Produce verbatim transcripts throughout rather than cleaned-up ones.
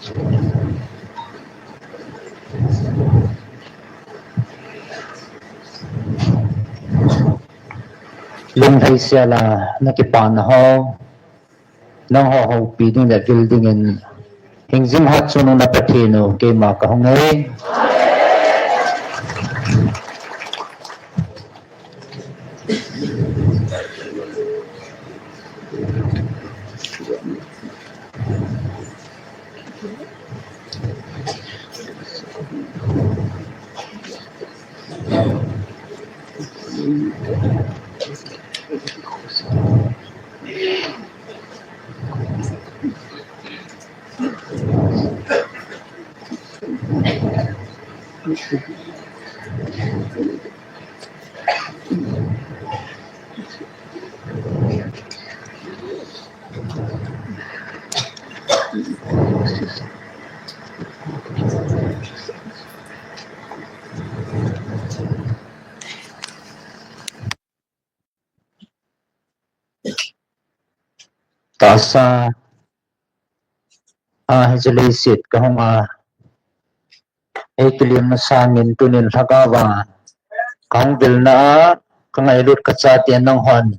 Lunglhai sela nakipana ho, nangho houpi ding le vil dingin, hingjing hatchungnung na Pathen u, keima kahung e. Tahsa a hiche leiset kahung a, eikilemna sangin tunin lhagao a kahung vilna a, kangailut kachate nanghon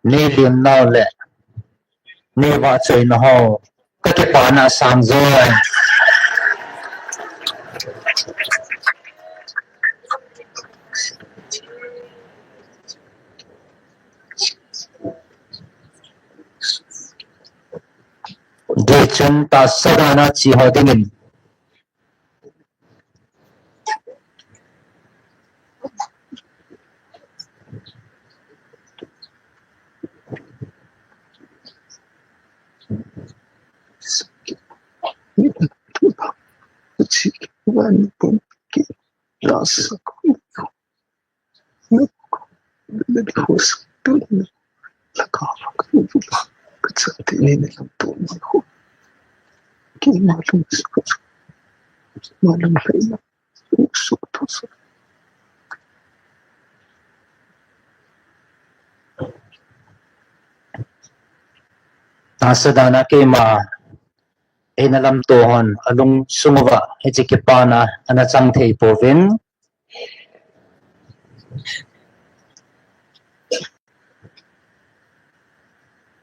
neilemnau le neivahchoina ho, kakipana asang joi. Hijeh chun tahsa dana che ho dingin, Tahsa dana keima eina lamto hon alungsung uva hiche kipana ana chang thei pouvin.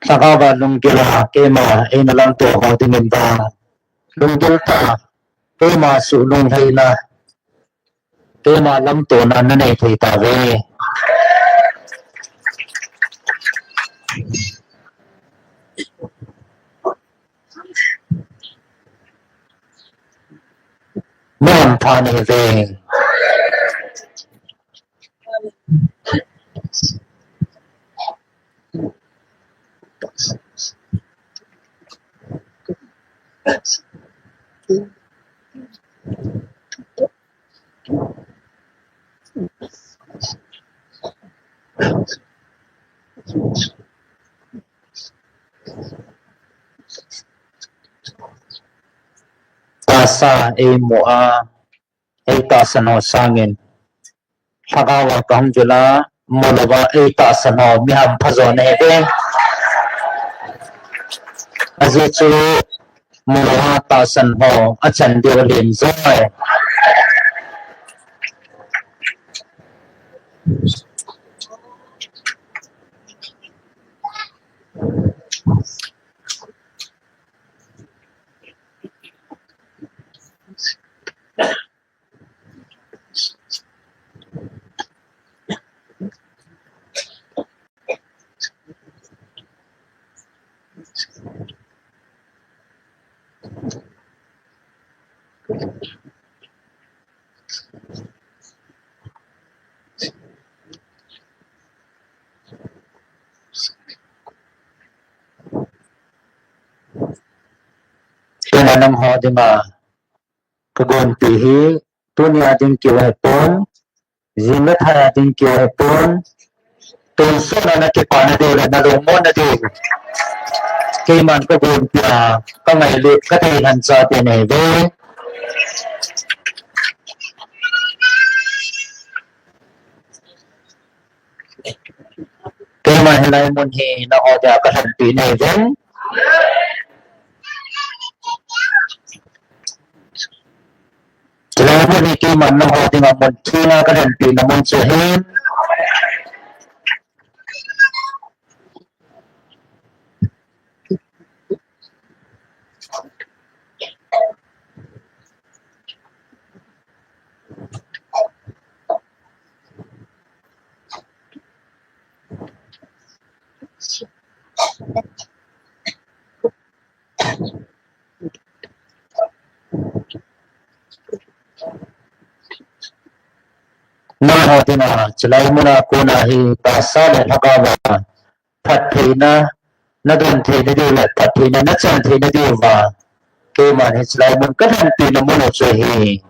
Lhagao a lunggil a keima eina lamto ho dingin vang, lunggil tah a keima suh lunglhaina, keima lamtona nanei thei tauve. Mihampha nahiuve. Tahsa eimu a, eitahsan ho sangin lhagao a kahung vil a, mulouva eitahsan ho mihampha jo nahiuve. Ajeh chu mulouva tahsan ho achan diu alen joi. Tuna nangho dinga kagonpi hi, tunia ding keu ahipon, jing le thai a ding keu ahipon, tonsot a nakipana diu le nalungmonna diu, keiman kagonpi a, kangailut, kadeilhen chate nahiuve. Keima hilai mun hi nangho dia kalhenpi nahiuvin. keiman nangho dinga mun thenga kalhenpeh na mun chu ahi. Nangho dinga chulai muna kona hi tahsa le lhagao a phattheina nadon theina diu le phattheina nachan theina diuva keiman hi chulai mun kalhenpeh na mun u chu ahi.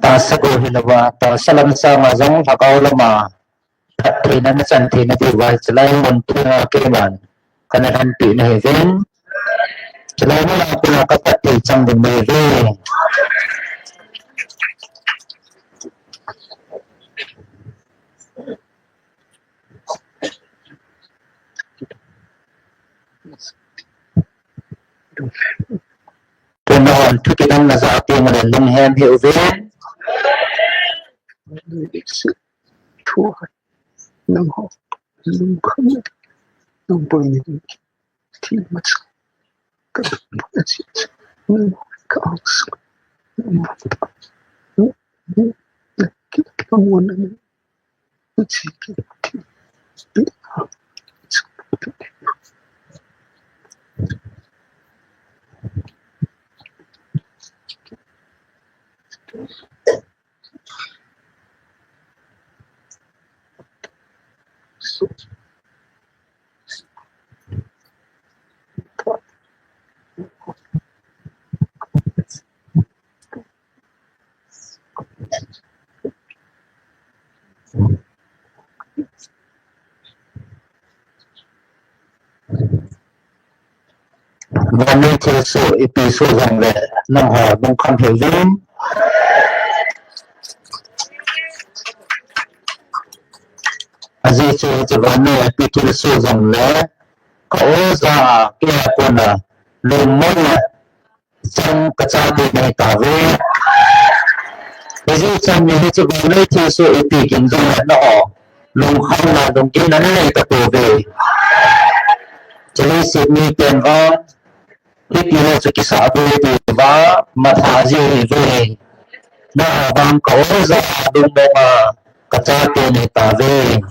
Tahsa go hilouva, tahsa lam sanga jong lhagao lama phattheina nachan theina diuva chulai mun thenga keiman kana lhenpeh na ahiuvin. Chulai muna kona kaphatthei chang ding nahiuve. Tun nahon thu kidang najah teng ule lunghem hih uvin. Thu nangho lungkham nang boi ni thi masa ka ka ka Vannoi thilsoh ipi soh jongle nangho lungkham hih uvin. Ajeh chu hiche vannoi a ipi thilsoh jongle ka oja a keiya kona lungmon le chang kachate nahi tauve. Hijeh chun hiche vannoi thilsoh ipi ging jongle nangho lungkhamna lunggimna nanei tapouve. Chule leiset miten vang hiti ho chu kisah bou diuva matha ji ahiuve. Nangho vang ka oja a lungmong a kachate nahi tauve.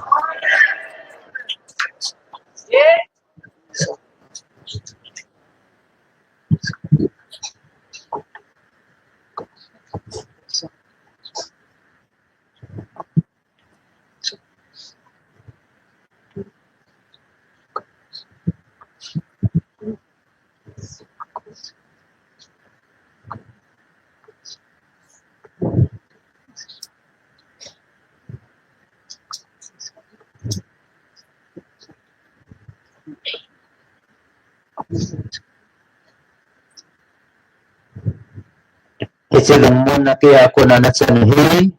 Hiche lungmonna keiya kona nachan hi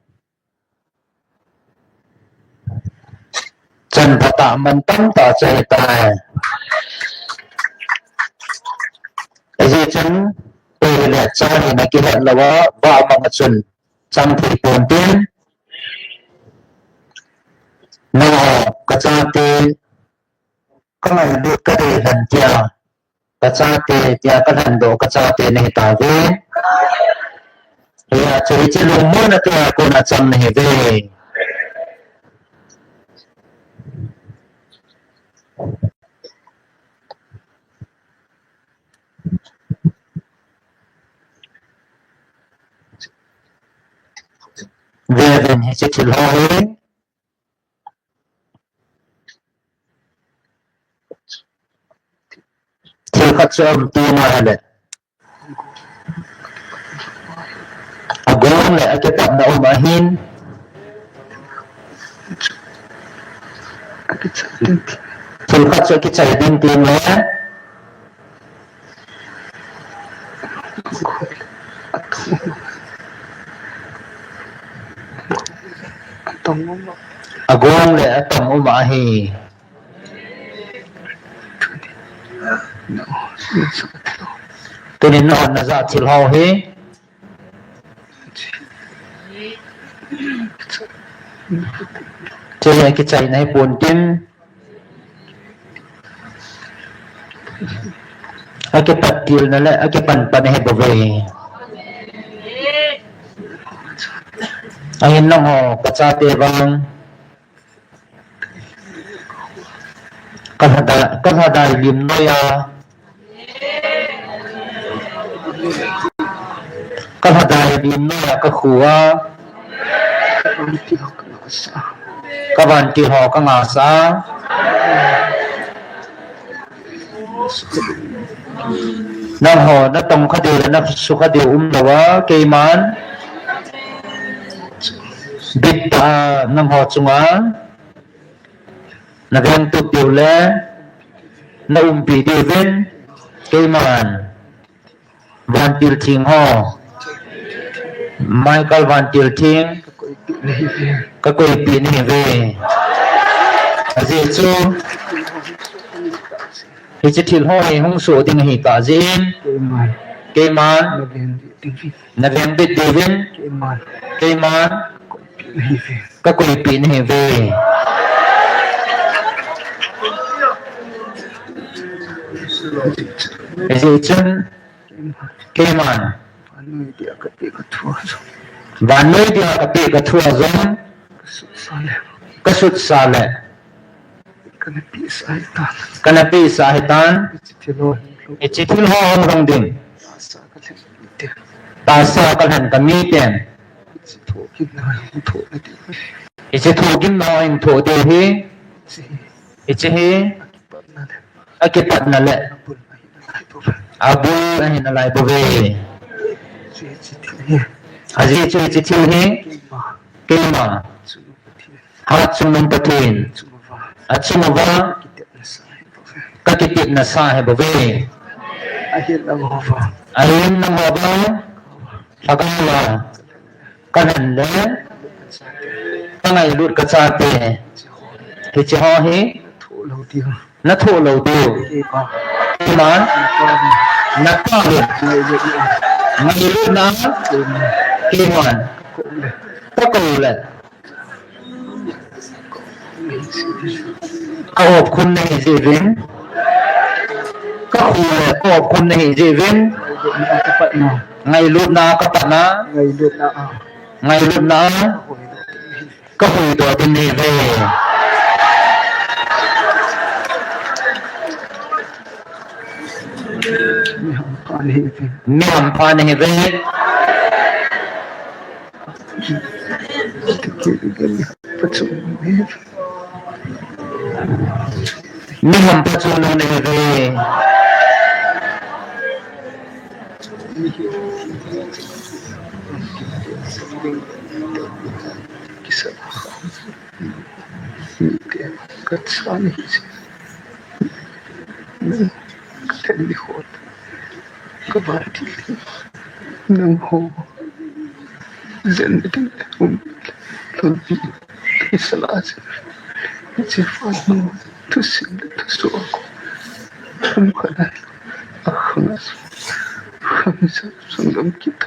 chan phatah mantam tah chu ahitai. Hijeh chun koi hile cha hina kihet louva vahmang a chun chang thei ponte. Nangho kachate kangailut kadei lhon tia kachate tia kalhendoh kachate nahi tauve. Hijeh chun hiche lungmonna keiya kona chang nahiuve. Ve uvin hiche thil ho hi. Thil khat chu aum tina ahile. Agong le akipatna um ahin. Thil khat chu akichai ding tin le. Agong le atong um ahi. Tunin nahon najah thil ho hi. Chule akichaina hi pon tin. Akipat tilna le akipan pan hi bou ve. Ahin nangho kachate vang. Kalhadai, kalhadai lim noiya. Kalhadai lim noiya kakhu a. Kavantil ho kangahsah a. Nangho natongkha diu le nasukha diu umlouva, keiman. Bittah a nangho chunga. Navengtup diu le, naumpi diuvin, keiman. Vantil theng ho. Michael Vantil Theng. Kakoipeh nahiuve. Ajeh chu. Hiche thil ho hi hung soh ding ahitah jeh in. Keiman. Naveng bit diuvin. Keiman. Kakoipeh nahiuve. Hijeh chun, keiman. Vannoi dia kapeh kathua jong. Kasutsah le. Kana pehsah ahitan. Hiche thil ho hung lhung ding. Tahsa kalhen kamiten. Hiche thohgimna ho hin thoh diu hi. Hiche hi. Akipatna le. Abul ahi nalai bouve. Ajeh chu hiche thil hi. Keima. Hatchungnung Pathen. Achunguva. Kakitepna sa ahi bouve. Ahin nangho vang. Lhagao vang. Kalhen le. Kangailut kachate. Hiche ho hi. Nathoh lou diu. Keiman. Napa uvin. Ngailutna. Keiman. Kakou le. Kaopkhum nahi jeh uvin. Kakhu le kaopkhum nahi jeh uvin. Ngailutna kapatna. Ngailutna. Kahuhdoh ding nahiuve. Mi hampha nahiuve. Mi hampha chungnung nahiuve. Kisa. Mite kachan hi. Nang kalen ni hot. Kavantil. Nangho. Jen ding um. Lolpi. Isala. Chifan no. Thusim le thuso. Kum khanai. Akhang asu. Khang sa sangam kita.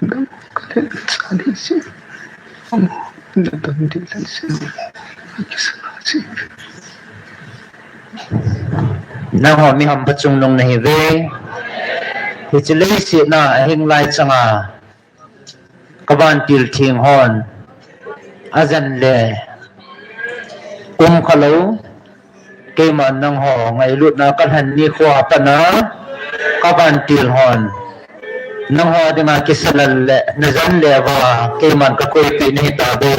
Nangho kalen chan hi. Nangho mi hampha chungnung nahiuve. Hiche leiset a ahing lai changa kavantil theng hon ajen le kum khalou Keiman nangho ngailutna kalhen nikho a pat na kavantil hon nangho dinga kisalal le najan le uva keiman kakoipeh nahi tauve.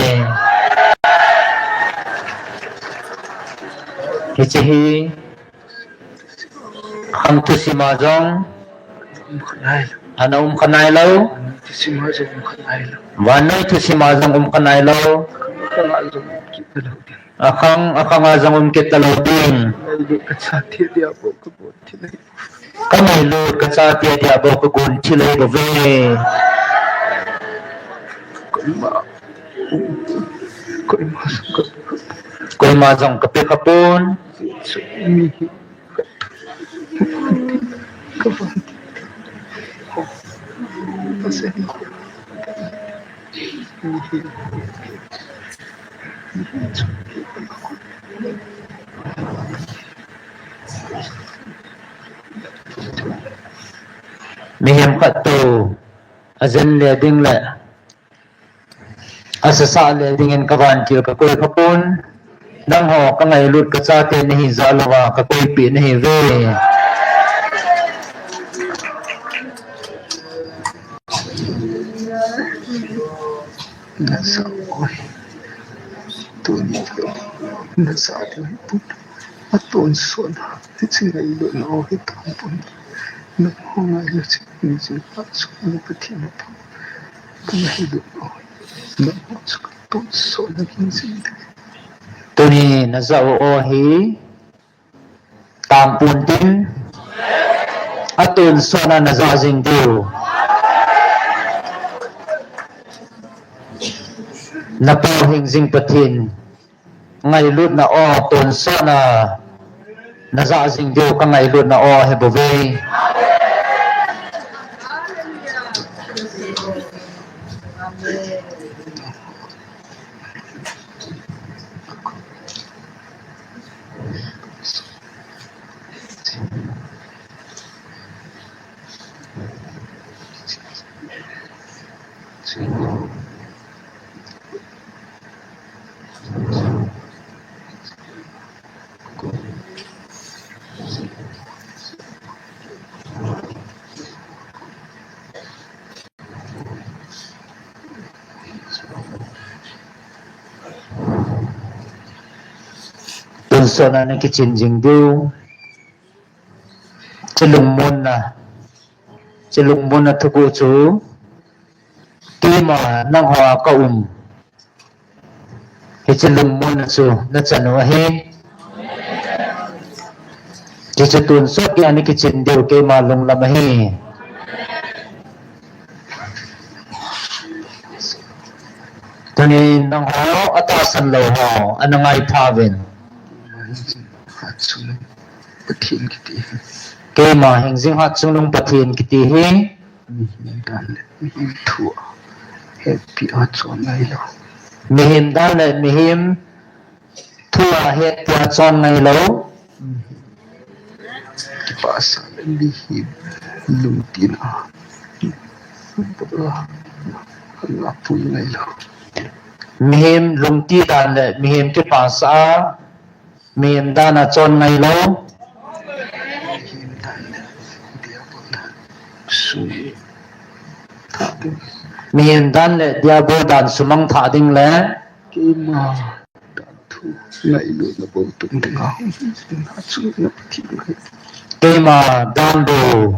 Hiche hi khang thusim a jong ana um kha nailou. Vannoi thusim a jong um kha nailou. Akhang, akhang a jong um kit talou ding. Kangailut kachate dia bou kagon thil ahi bouve. Koima jong kape khapon. Mihem khat toh ajen le ding le asasa le dingin kavantil kakoi khapon. Nangho kangailut kachate nahi jeh uva kakoipeh nahiuve. Naja o hi. Tuni naja o hi put. Atonsot na. Hiche ngailutna o hi tampon. Nangho ngailut hiche ngailutna Pathen apu. Kangailutna o hi. Nangho chu katonsot na kin jing. Tuni naja o hi. Tampon tin, atonsot na naja jing diu. Napu hingjing Pathen ngailutna o tonsot na naja jing diu kangailutna o ahi bouve. Tonsot na nakichen jing diu. Hiche lungmonna, hiche lungmonna thuguh chu keima nangho a kaum. Hiche lungmonna chu nachan u ahi. Hiche tonsot kei a nakichen diu keima lunglam ahi. Tuni nangho atahsan lou ho ana ngaitha uvin. Keima hingjing hatchungnung Pathen kiti hi. Mihem dan le mihem thu a hetpi a chon ngailou. Mihem dan le mihem thu a hetpi a chon ngailou. Kipahsa le mihem lungtina a nga pui ngailou. Mihem lungti dan le mihem kipahsa a Mihem dan a chon ngailou. Mihem dan le diabol dan sumang thah ding le. Keima dan thu ngailutna bou tung dinga hung jing na chu na Pathen ngai. Keima dan bou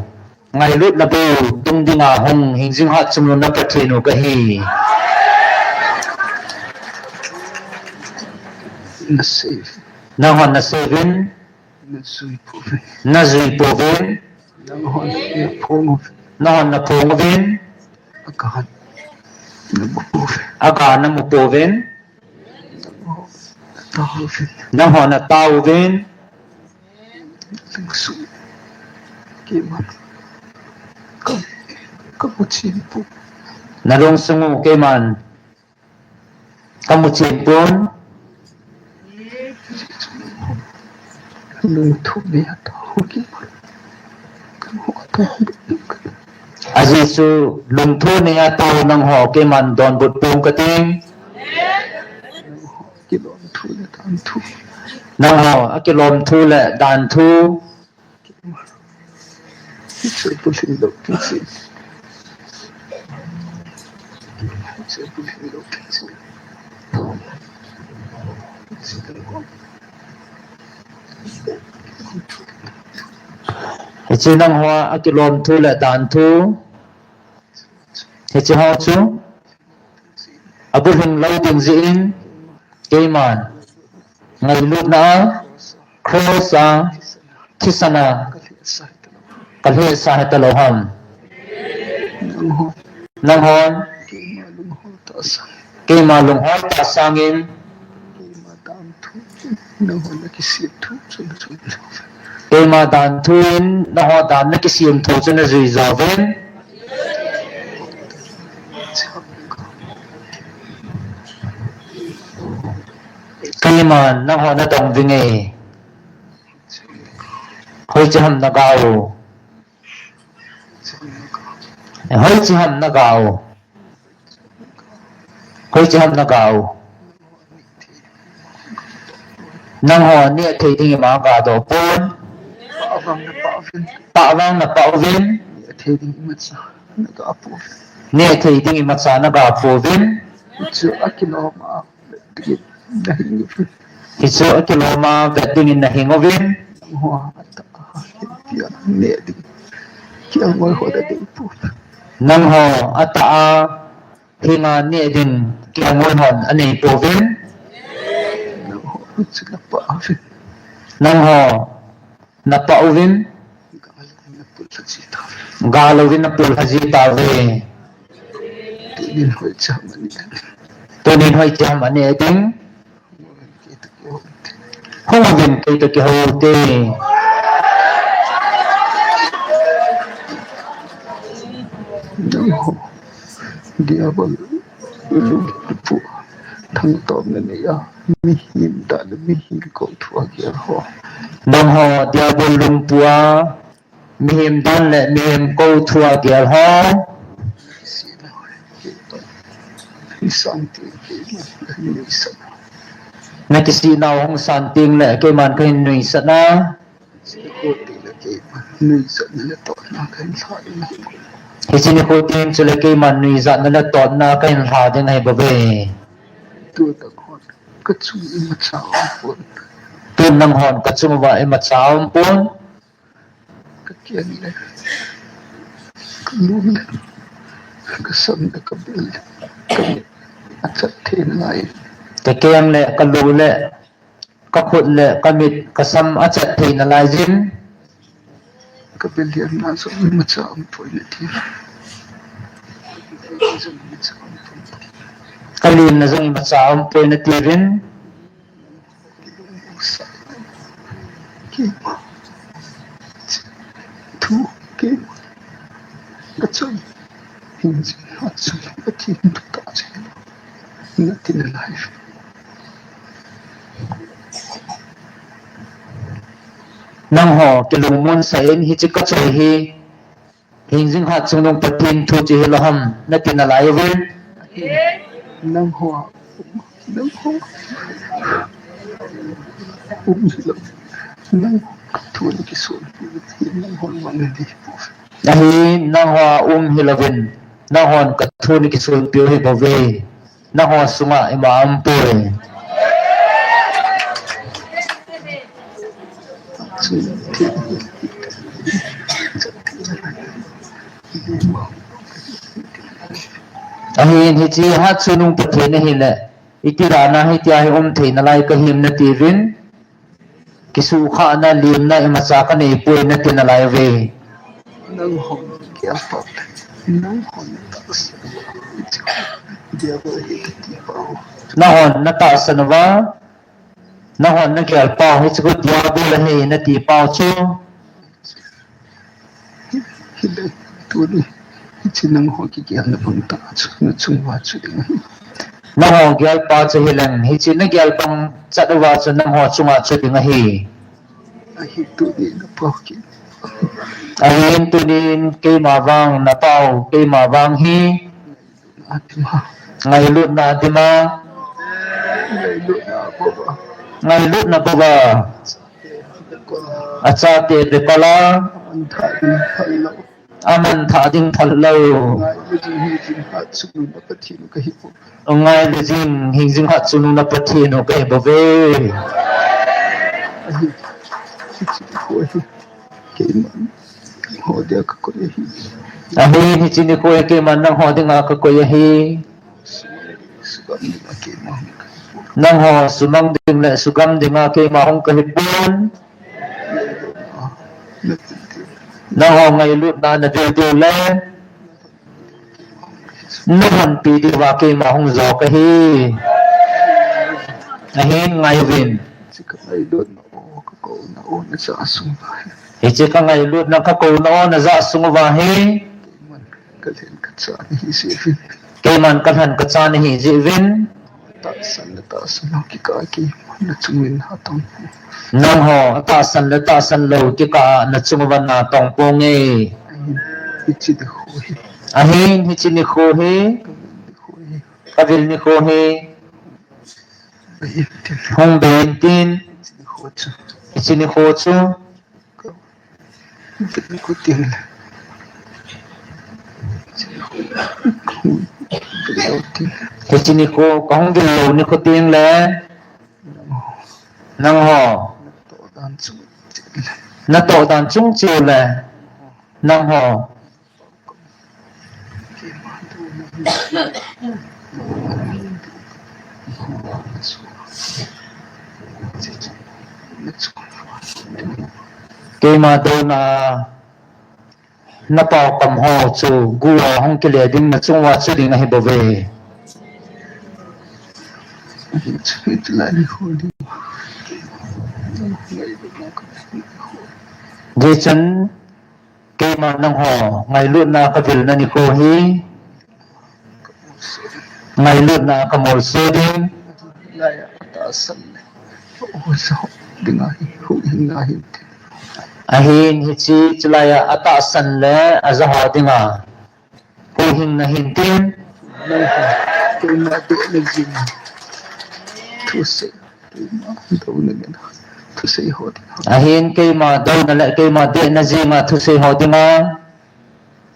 Ngailutna bou tung dinga hung hingjing hatchungnung na Pathen u kahi. Nasei. Nanghon nasei uvin. Najui pouvin. Najui pouvin. Nanghon naphong uvin. Nanghon naphong uvin. Aga namu pouvin. Aga namu pouvin. Nanghon natao uvin. Nanghon natao uvin. Lungsung. Keiman. Ka, kamu chen pon. Nalungsung u keiman. Kamu chen pon. Lungthim nei a tao keiman. Kamu tao. Ajeh chu lungthim nei a tao nangho keiman donbut pong kating. Kilungthim nei a tao. Nangho, akilom thu le dan thu. Hiche nangho, akilom thu le dan thu. Hiche ho chu. Abulhing lou ding jeh in, keiman. Ngailutna a, cross a, thisan a, kalhehsa hita lou ham. Nanghon. Keima lunghol tah sangin. Keima dan thu in nangho dan nakisem thu chu najui jovin. Keiman nangho nadong vinge. Hoiche ham naga u. Hoiche ham naga u. Hoiche ham naga u. Nangho neh thei ding ima gadoh pon. Pah vang napeh uvin. Neh thei ding imacha naga pouvin. Hichu akilom a vet dingin nahing uvin. Nangho atah a hinga neh ding kelngoi hon anei pouvin. Nangho napah uvin. Gal louvin napul lha ji tauve. Tunin hoiche ham aneh ding. Hung uvin keitoh kihou ute. Diabol lungpua thangtawpna nei a, mihem dan le mihem kou thua gel ho. Nangho Diabol lungpua, mihem dan le mihem kou thua gel ho. Nakisih nau hung san teng le keiman kahin nuisat a. Hiche nikho teng chule keiman nuijatna le totna kahin lha ding ahi bouve. Tun nanghon kachung uva imacha aumpon. Kakeng le kalung le kasam le kabil le kamit achat thei nalai. Kakeng le kalung le kakhut le kamit kasam achat thei nalai jin. Kabil liamna jong imacha aumpoi nati. Kalimna jong imacha aumpoi nati uvin. Keima thu keima kachoi hin jing ha chu Pathen thu tah chu nati nalai. Nangho kilungmon sah in hiche kachoi hi hingjing hatchungnung Pathen thu chu hilou ham nati nalai uvin. Nangho, nangho um hilou, nangho thu nakisonpiu hi nanghon vang nadei pouve. Ahin nangho um hilouvin, nanghon kathu nakisonpiu hi bouve. Nangho sunga ima aumpoi. Ahin hiche hatchungnung Pathen ahile, iti dana hitia hi um thei nalai kahim nati uvin. Kisukhahna, limna imacha kaneipoi nati nalai uve. Nanghon natahsan uva, nanghon nagel pau hiche khu Diabol ahi nati pau chu. Hileh tuni hiche nangho kigelna bang tah chu nachung uva chu ding ahi. Nangho gelpa chu hileng hiche nagel bang chat uva chu nangho chunga chu ding ahi. Ahin tuni napao kit. Ahin tunin keima vang napao, keima vang hi. Atima. Ngailutna atima. Ngailutna abol uva. Ngailutna bou a. Achate bekol a. Aman thah ding phal lou. Aman thah ding phal lou. Ngai le jing hing jing hat chungnung na Pathen u kahi bou. Ngai le jing hing jing hat chungnung na Pathen u kahi bouve. Ahi. Hiche nikho hi. Keiman nangho dinga kakoi ahi. Ahi, hiche nikho hi keiman nangho dinga kakoi ahi. Sumang ding le sugam ding a keima hung kahi pon. Nangho sumang ding le sugam dinga keima hung kahi pon. Nangho ngailutna navil diu le nahonpi diuva keima hung jo kahi. Ahin ngai uvin. Hiche ka ngailutna, o, ka kouna, o, najah sung uva hi. Hiche ka ngailutna, ka kouna, o, najah sung uva hi. Keiman kalhen kacha nahi jeh uvin. Keiman kalhen kacha nahi jeh uvin. Tahsan le tahsan lou kikah a keima nachung uvin natong. Nangho tahsan le tahsan lou kikah a nachung uva natong ponge. Ahin, hiche nikho hi. Ahin, hiche nikho hi. Kavil nikho hi. Hung bei intin. Hiche nikho chu. Hiche nikho kahung vil lou nikho tengle. Nangho. Natoh dan chung cheh le. Nangho. Keima douna a napao kam ho chu gu a hung kile ding nachung uva chu ding ahi bouve. Hijeh chun Keima nangho ngailutna kavilna nikho hi. Ngailutna kamolso ding. Ahin hiche chulai a atahsan le ajaho dinga huhhingna hintin. Keima dehna jing thusei. Ahin keima douna le keima dehna jinga thusei ho dinga.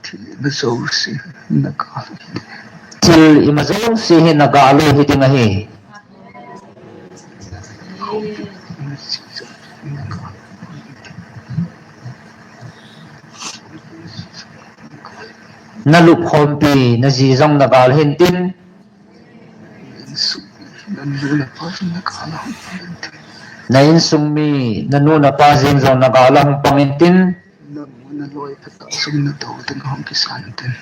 Thil ima jouse nagal. Thil ima jouse hi nagal u hiding ahi. Nalupkhompi naji jong nagal hintin. Na insung mi, nanu napa jeng jong nagal a hung pang intin. Namu naloi phatah jong natou ding hung kisan tin.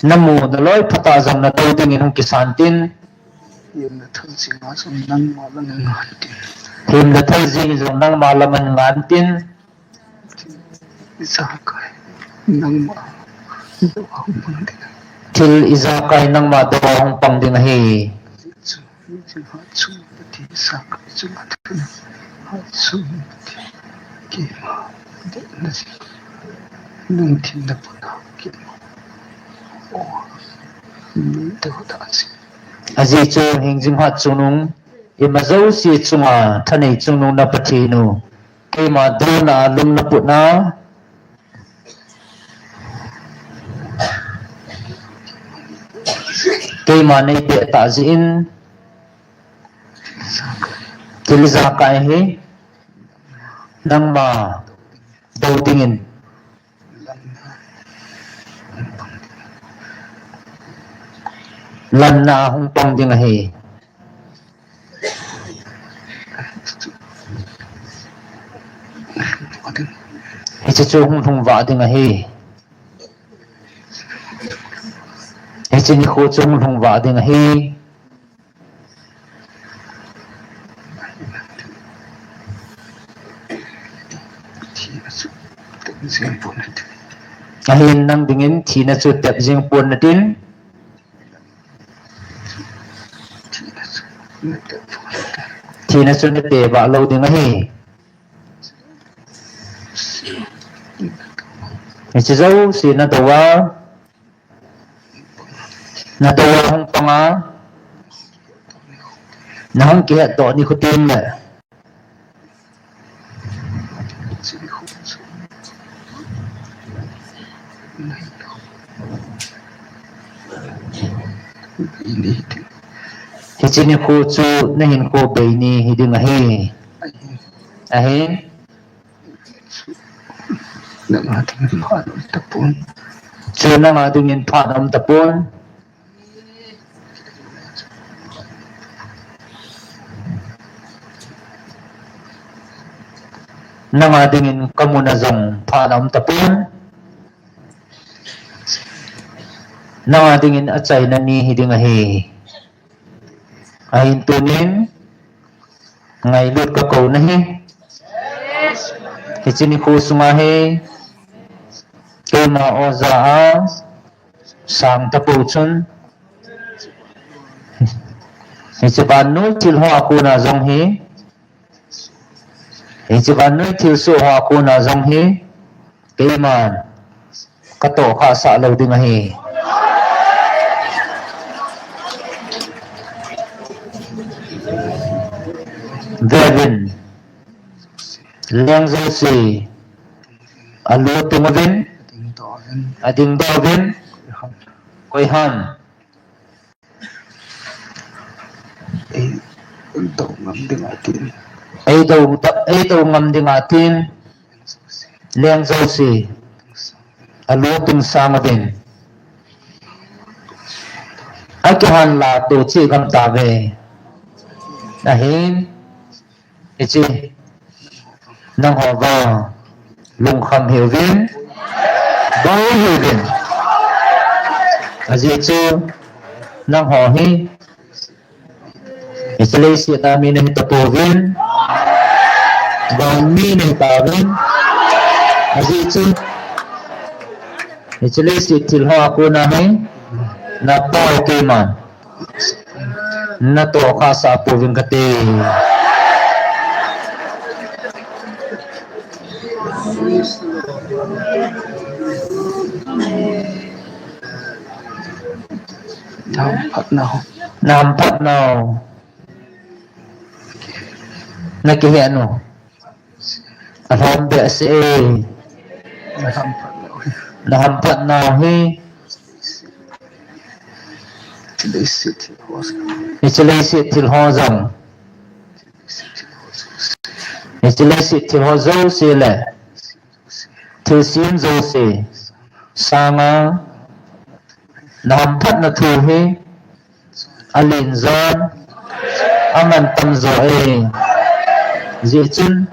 Namu naloi phatah jong natou dingin hung kisan tin. Hemna thal jeng jong nangma lam in ngan tin. Hemna thal jeng jong nangma lam in ngan tin. Thil ijakai nangma dou a hung pang ding. Thil ijakai nangma dou a hung pang ding ahi. Hijeh chun, hijeh chun hatchunga Pathen ijakai chunga thuna, hatchunga Pathen keima dehna jing, lungthim napuna keima, o, mi dou da jing. Ajeh chu hingjing hatchungnung, ima jouse chunga thanei chungnung na Pathen u. Keima douna lung naputna, keima neipeh tah jeh in, thil ijakai hi nangma dou dingin lamna hung pang ding ahi. Hiche chu hung lhung vah ding ahi. Hiche nikho chu hung lhung vah ding ahi. Ahin nang dingin thina chu tep jeng pon natin. Thina chu natep vah lou ding ahi. Hiche jouse nadou a, nadou a hung panga, nahung kihetdoh nikho tengle. Hiche nikho chu nahinkho bei ni hiding ahi. Ahi. Nanga dingin phat aum tapon. Chu nanga dingin phat aum tapon. Nanga dingin kamuna jong phat aum tapon. Nanga dingin achaina ni hiding ahi. Ahin tunin ngailut kakou nahi. Hiche nikho sunga hi keima oja a sang tapou chun, hiche vannoi thilho a kona jong hi, hiche vannoi thilsoh ho a kona jong hi, keiman katoh khah sah lou ding ahi. Veuvin, leng jouse alu tung uvin, ading doh uvin, koiham eidou ngam ding atin, eidou, eidou ngam ding atin, leng jouse alu tung sang uvin, akihan la to cheh gam tauve. Ahin, hiche nangho vang lungkham hiuvin, boi hiuvin. Ajeh chu nangho hi hiche leiset a mi nahi tapouvin, van mi nahi tauvin. Ajeh chu hiche leiset thilho a kona hi napa keiman natoh khah sah pouvin kati. Nahamphat nau. Nahamphat nau. Nakihet nau. Alhom behseh e. Nahamphat nau hi. Nahamphat nau hi. Hiche leiset thilho jong, hiche leiset thilho jouse le thilsem jouse sanga nahamphatna thu hi alen jon, amantam jo e. Hijeh chun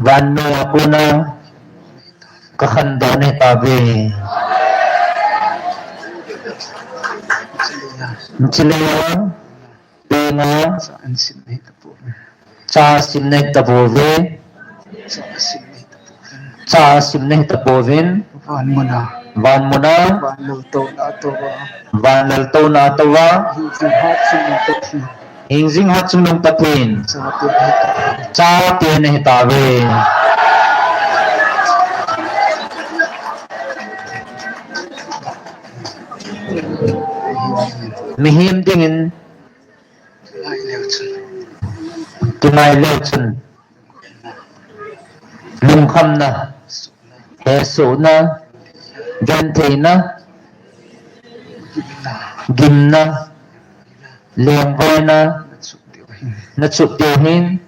vannoi a kona kakhandoh nahi tauve. Hiche lei a, penga cha sim nahi tapouve. Cha sim nahi tapouvin. Van muna. Van muna. Van lal touna a touva. Van lal touna a touva. Hingjing hatchungnung Pathen. Hingjing hatchungnung Pathen. Chate nahi tauve. Mihem dingin kingai leu chun lungkhamna, hesohna, gentheina, gimna, lengvaina nachuh diu ahin,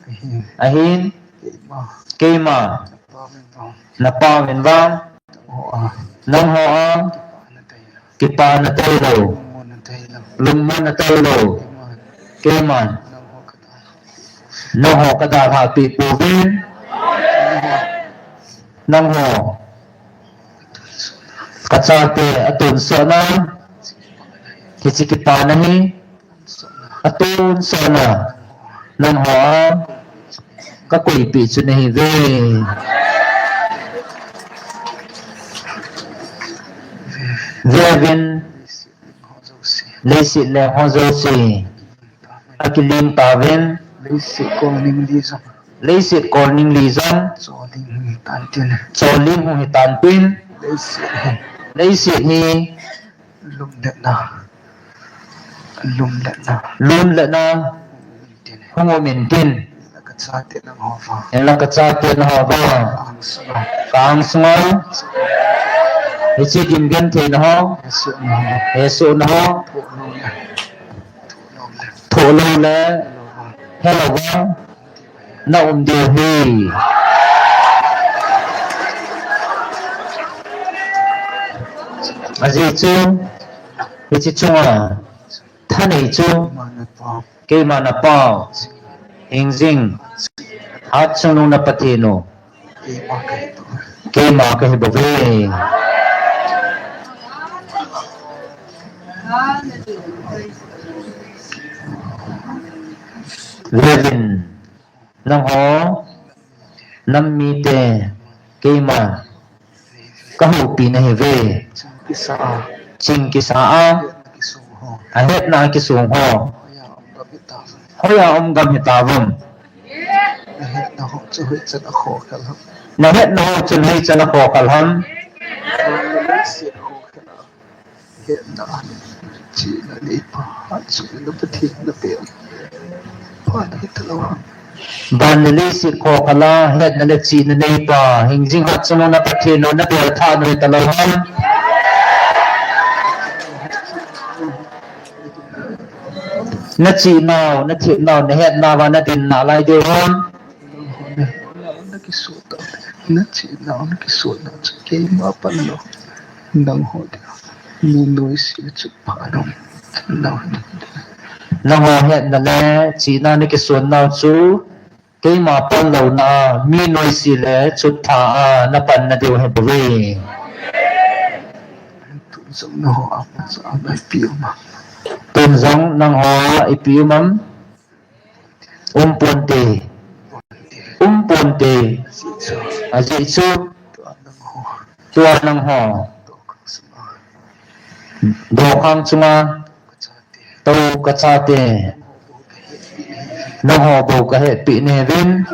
ahin, keima, napau in vang, nangho a kipana tailou, lungmonna tailou, keiman nangho kadalhah peh pouvin, nangho kachate atonsotna, hiche kipana hi atonsotna nangho a kakoipeh chu nahiuve. Veuvin, leiset leng ho jouse akiling tauvin. Leiset kolning li jong, leiset kolning li jong choling hung hitan tin, choling hung hitan tin. Leiset hi, leiset hi lumletna, lumletna, lumletna hung um intin, hung um intin. Hinla kachate nangho vang, hinla kachate nangho vang ka-ang sunga, ka-ang sunga hiche gim gentheina ho, hesohna ho, hesohna ho, thohnomna, thohnomna Thoh lou le, he lou va, na um diu ahi. Ajeh chu, hiche chunga, thanei chu, keima na pau, hingjing, hatchungnung na Pathen u, keima kahi bouve. Vevin, nangho, nam mite, keima, kahoupi nahiuve. Ching kisa a. Ching kisa a. Ahetna kisong ho. Ahetna kisong ho. Hoiya um gam hitauvem. Hoiya um gam hitauvem. Nahetna ho chu hoicha a khokhel ham. Nahetna ho chu hoicha a khokhel ham. Van le leiset khokhel a. Hetna, chihna neipa, hatchungnung na Pathen u na bel phat nahi talou ham. Van le leiset khokhel a, hetna le chihna neipa, hingjing hatchungnung na Pathen u na bel phat nahi talou ham. Na chihnau, na thepnau, na hetnau va na din nalai diu ham. Nangho nahetnau, na kisohnau, na chihnau, na kisohnau chu keima panlou. Nangho dia mi noise le chutpha nom. Nangho, nangho hetna le chihna na kisohnau chu keima panlouna a, mi noise le chutpha a na panna diu ahi bouve. Tun jong nangho a machal a ipi um am. Tun jong nangho a ipi um am. Um ponte. Um ponte. Ajeh chu. Tua nangho. Dokhang chunga. Tou kachate. Nangho bou kahetpi nahiuvin.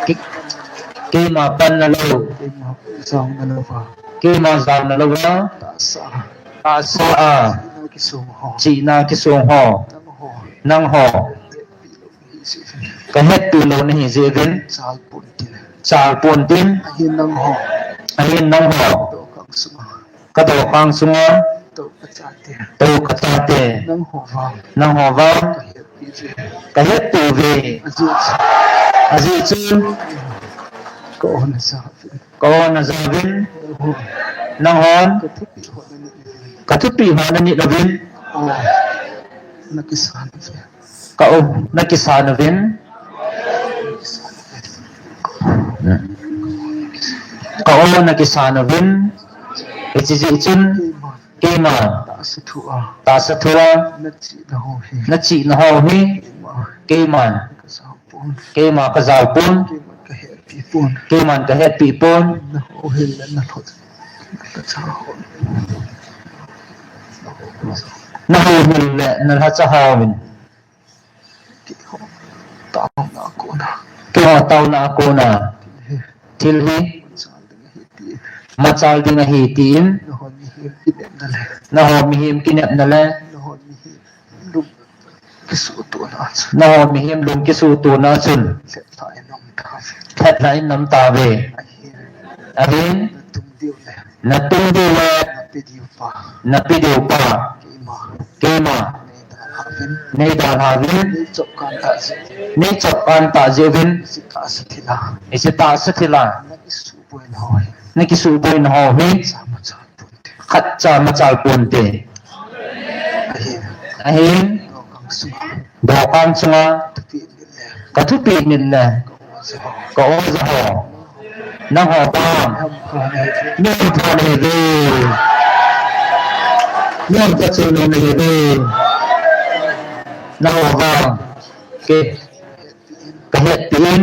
Ke-, keima panna lou. Keima jaona lou va. Tahsa a. Chihna kisong ho. Nangho. Kahetpi lou nahi jeh uvin. Chal pontin. Ahin nangho. Ahin nangho. Kadokhang sunga. Tou kachate. Tou kachate. Nangho vang. Nangho vang. Kahetpi uve. Kahetpi uve. Ajeh chu. Ajeh chu. Ka o na jauvin. Ka o na jauvin. Nanghon. Nanghon. Ka thupi ho na nit uvin. Ka thupi ho na nit uvin. O. Na kisan uve. Ka o na kisan uvin. Ka o na kisan uvin. Hiche jeh chun keima. Tahsa thu a. Tahsa thu a. Na chihna ho hi. Na chihna ho hi. Keima. Keima. Ka jao pon. Keima ka jao pon. Keima ka hetpi pon. Keima ka hetpi pon. Na ho hil le na lhacha ho. Na ho hil le na lhacha hovin. Keiho taona a kona. Keiho taona a kona. Thil hi. Thil hi. Machal ding ahi tin. Machal ding ahi tin. Nangho mihem kinepna le. Nangho mihem kinepna le. Nangho mihem lung kisuhtona chun. Nangho mihem lung kisuhtona chun. Lheplhah in na um tauve. Lheplhah in na um tauve. Ahin. Ahin. Na tung diu le. Na tung diu le. Na pe diu pa. Na pe diu pa. Keima. Keima. Nei dalha uvin. Nei dalha uvin. Nei chopkan tah jeh uvin. Nei chopkan tah jeh uvin. Hiche tahsa thil a. Hiche tahsa thil a. Na kisuhboina ho hi. Na kisuhboina ho hi. Khatcha machal ponte. Khatcha machal ponte. Ahin. Ahin. Dokhang sunga. Dokhang sunga. Thupi Ka thupi nit le. Ka o ja ho. Nangho vang. Mihem pha nahiuve. Mihem pha chungnung nahiuve. Nangho vang. Ke. Ka hetpi in.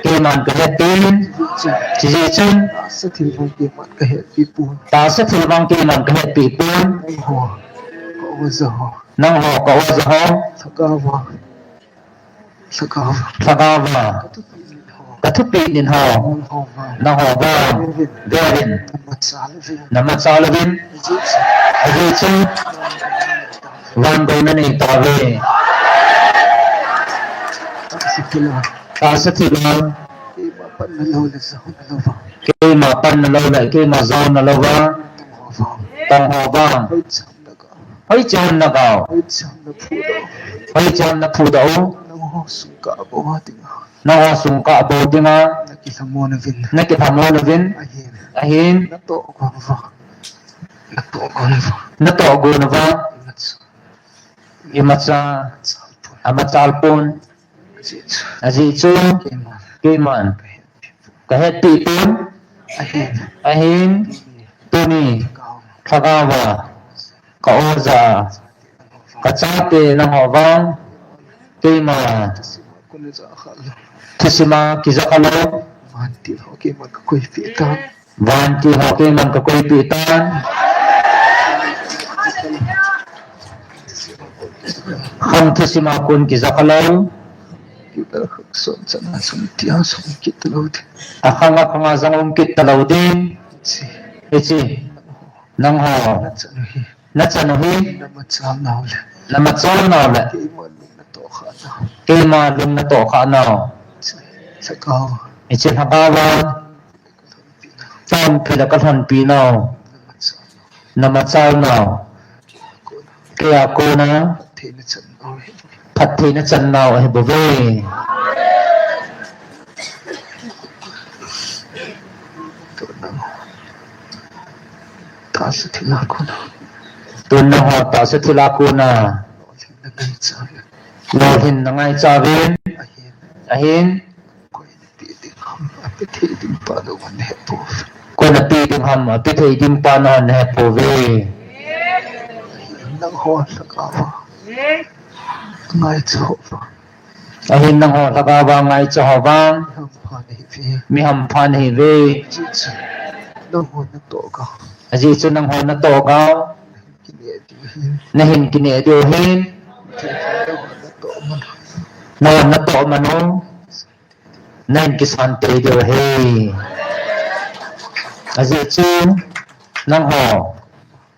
Keiman ka hetpi in. Hiche jeh chun. Tahsa thil vang keiman ka hetpi pon. Tahsa thil vang keiman ka hetpi pon. Nangho. Ka o ja ho. Nangho ka o ja ho. Lhagao va. Lhagao va. Lhagao va. Ka thupi nit ho. Ka thupi nit ho. Nangho va. Nangho va. Vevin. Vevin. Na machal uvin. Na machal uvin. Ajeh chu. Ajeh chu. Vangboh na nei tauve. Tahsa thil a. Tahsa thil a. Keima panna lou le jaona lou va. Keima panna lou le, keima jaona lou va. Tangho va. Tangho va. Hoicha na ka. Hoiche hon nagao. Hoiche hon naphudoh u. Hoiche hon naphudoh u. Nangho sung kabou a dinga. Nangho sung kabou a dinga. Nakilhamon uvin. Nakilhamon uvin. Ahin. Ahin. Natohgon uva. Natohgon uva. Natohgon uva. Imacha. Imacha. Amachal pon. Ajeh chu. Ajeh chu. Keiman. Keiman. Kahetpi pon. Ahin. Ahin. Tuni. Lhagao a. Ka-o jah a. Kachate nangho vang. Keima. Thusim a kija khalou. Vantil ho keiman kakoipeh tan. Vantil ho keiman kakoipeh tan. Khang thusim a kon kija khalou. Akhang akhang a jong um kit talou ding. Hiche. Nangho. Nachan u hi. Namachal nau le. Namachal nau le. Keima lung natoh khah nau. Keima lung natoh khah nau. Lhagao. Hiche lhagao a. Chomkhat a kalhonpi nau. Namachal nau. Keia kona. Phattheina chan nau ahi bouve. Tahsa thilha kona. Tun nangho tahsa thilha kona. Lolhinna ngaicha uvin. Ahin. Koi napeh ding ham, apeh thei ding pa nahon nahepouve. Koi napeh ding ham, apeh thei ding pa nahon nahepouve. Nangho lhagao a. Ngaicha ho vang. Ahin nangho lhagao a ngaicha ho vang. Mi hampha nahiuve. Mi hampha nahiuve. Ajeh chu. Nangho natoh gao. Ajeh chu nangho natoh gao. Kineh diu ahin. Nahin kineh diu ahin. Nangho natoh man u. Nahin kisan tei diu ahi. Ajeh chu. Nangho.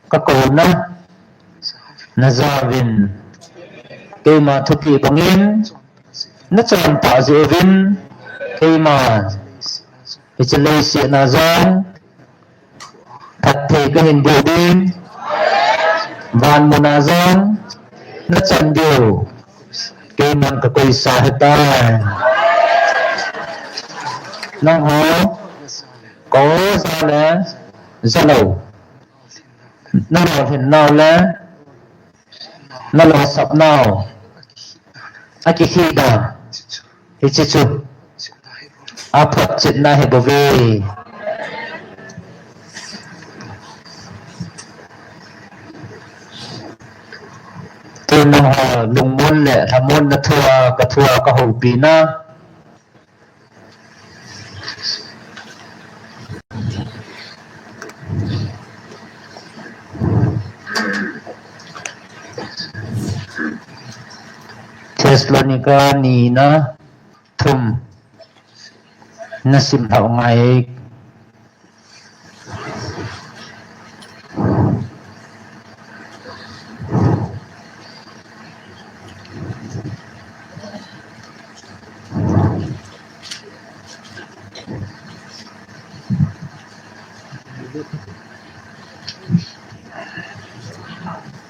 Kakouna. Najauvin. Keima thupeh bangin. Nachonpeh jeh uvin. Keima. Hiche leiset a jong. Phatthei kahin boh ding. Van muna jong. Nachan diu. Keiman kakoisa ahitai. Nangho. Ka-o jah le. Jah lou. Nalolhin nau le. Nalosap nau. Akikhih dan. Hiche chu. Aphotchetna ahi bouve. Tun nangho lungmon le lhamonna thua kathua kahoupi na. Thessalonica nina thum. Nasim lhau ngai.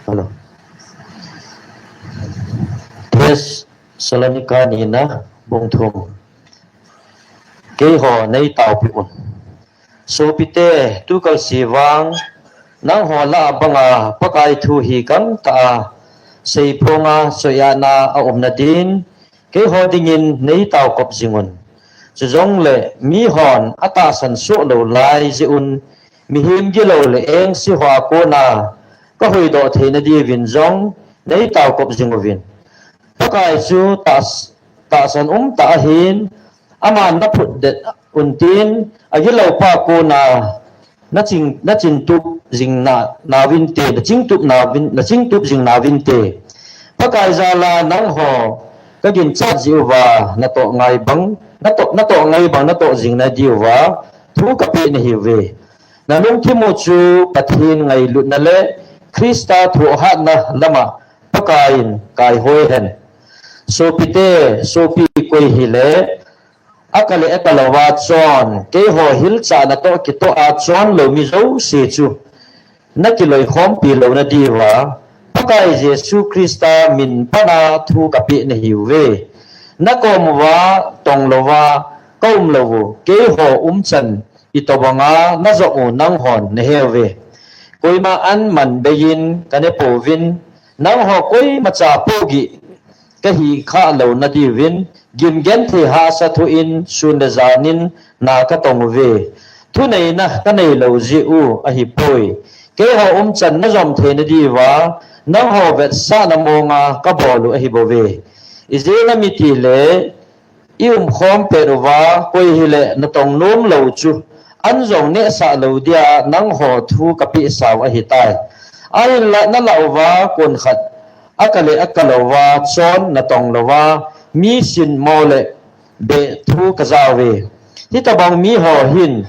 Hello. Thessalonica nina bung thum. Keiho neitaopi un. Sopite, tukal se vang, nangho lah a banga Pakai thu hi gangtah a, seiphonga soiatna a umna din, keiho dingin neitaokop jing un. Chujongle, mihon atahsan soh lou lai jeh un, mihem gilou le engse hoa kona, kahuhdoh theina diuvin jong, neitaokop jing uvin. Pakai chu tahs-, tahsan umtah ahin, aman naphutdet untin, agiloupa kona naching, nachingtup jing na, nauvinte, nachingtup nauvin, nachingtup jing nauvinte. Pakai jal a nangho kaginchat jeh uva, natoh ngai bang, natoh, natoh ngai bang, natoh jing nadiuva, thu kapeh nahiuve. Nalungthim u chu Pathen ngailutna le Christa thohhatna lama Pakaiyin kaihoi hen. Sopite, sopi koi hile, akah le akah louva chon, keiho hilchah natoh kitoh a chon lou mi jouse chu, nakiloikhompi louna diuva, Pakai Jesu Christa min pana thu kapeh nahiuve. Nakom uva tonglouva kaum lou u, keiho umchan itobanga najop u nanghon naheuve. Koima an man beiyin kanepouvin, nangho koimacha pohgih kahi khah lou nadiuvin, gimgenthei hahsa thoh in sun le janin na katong uve. Thuneina kanei lou jeh u ahipoi. Keiho umchan najom theina diuva, nangho vetsahna monga kabol u ahibouve. Ijeh inem itile, iumkhom pet uva, koi hile natong nom lou chu, an jong nehsah lou dia nangho thu kapeh sau ahitai. Ahinla nalah uva, konkhat akale akalouva, chon natong louva, mi sin mo le beh thu kajauve. Hitobang miho hin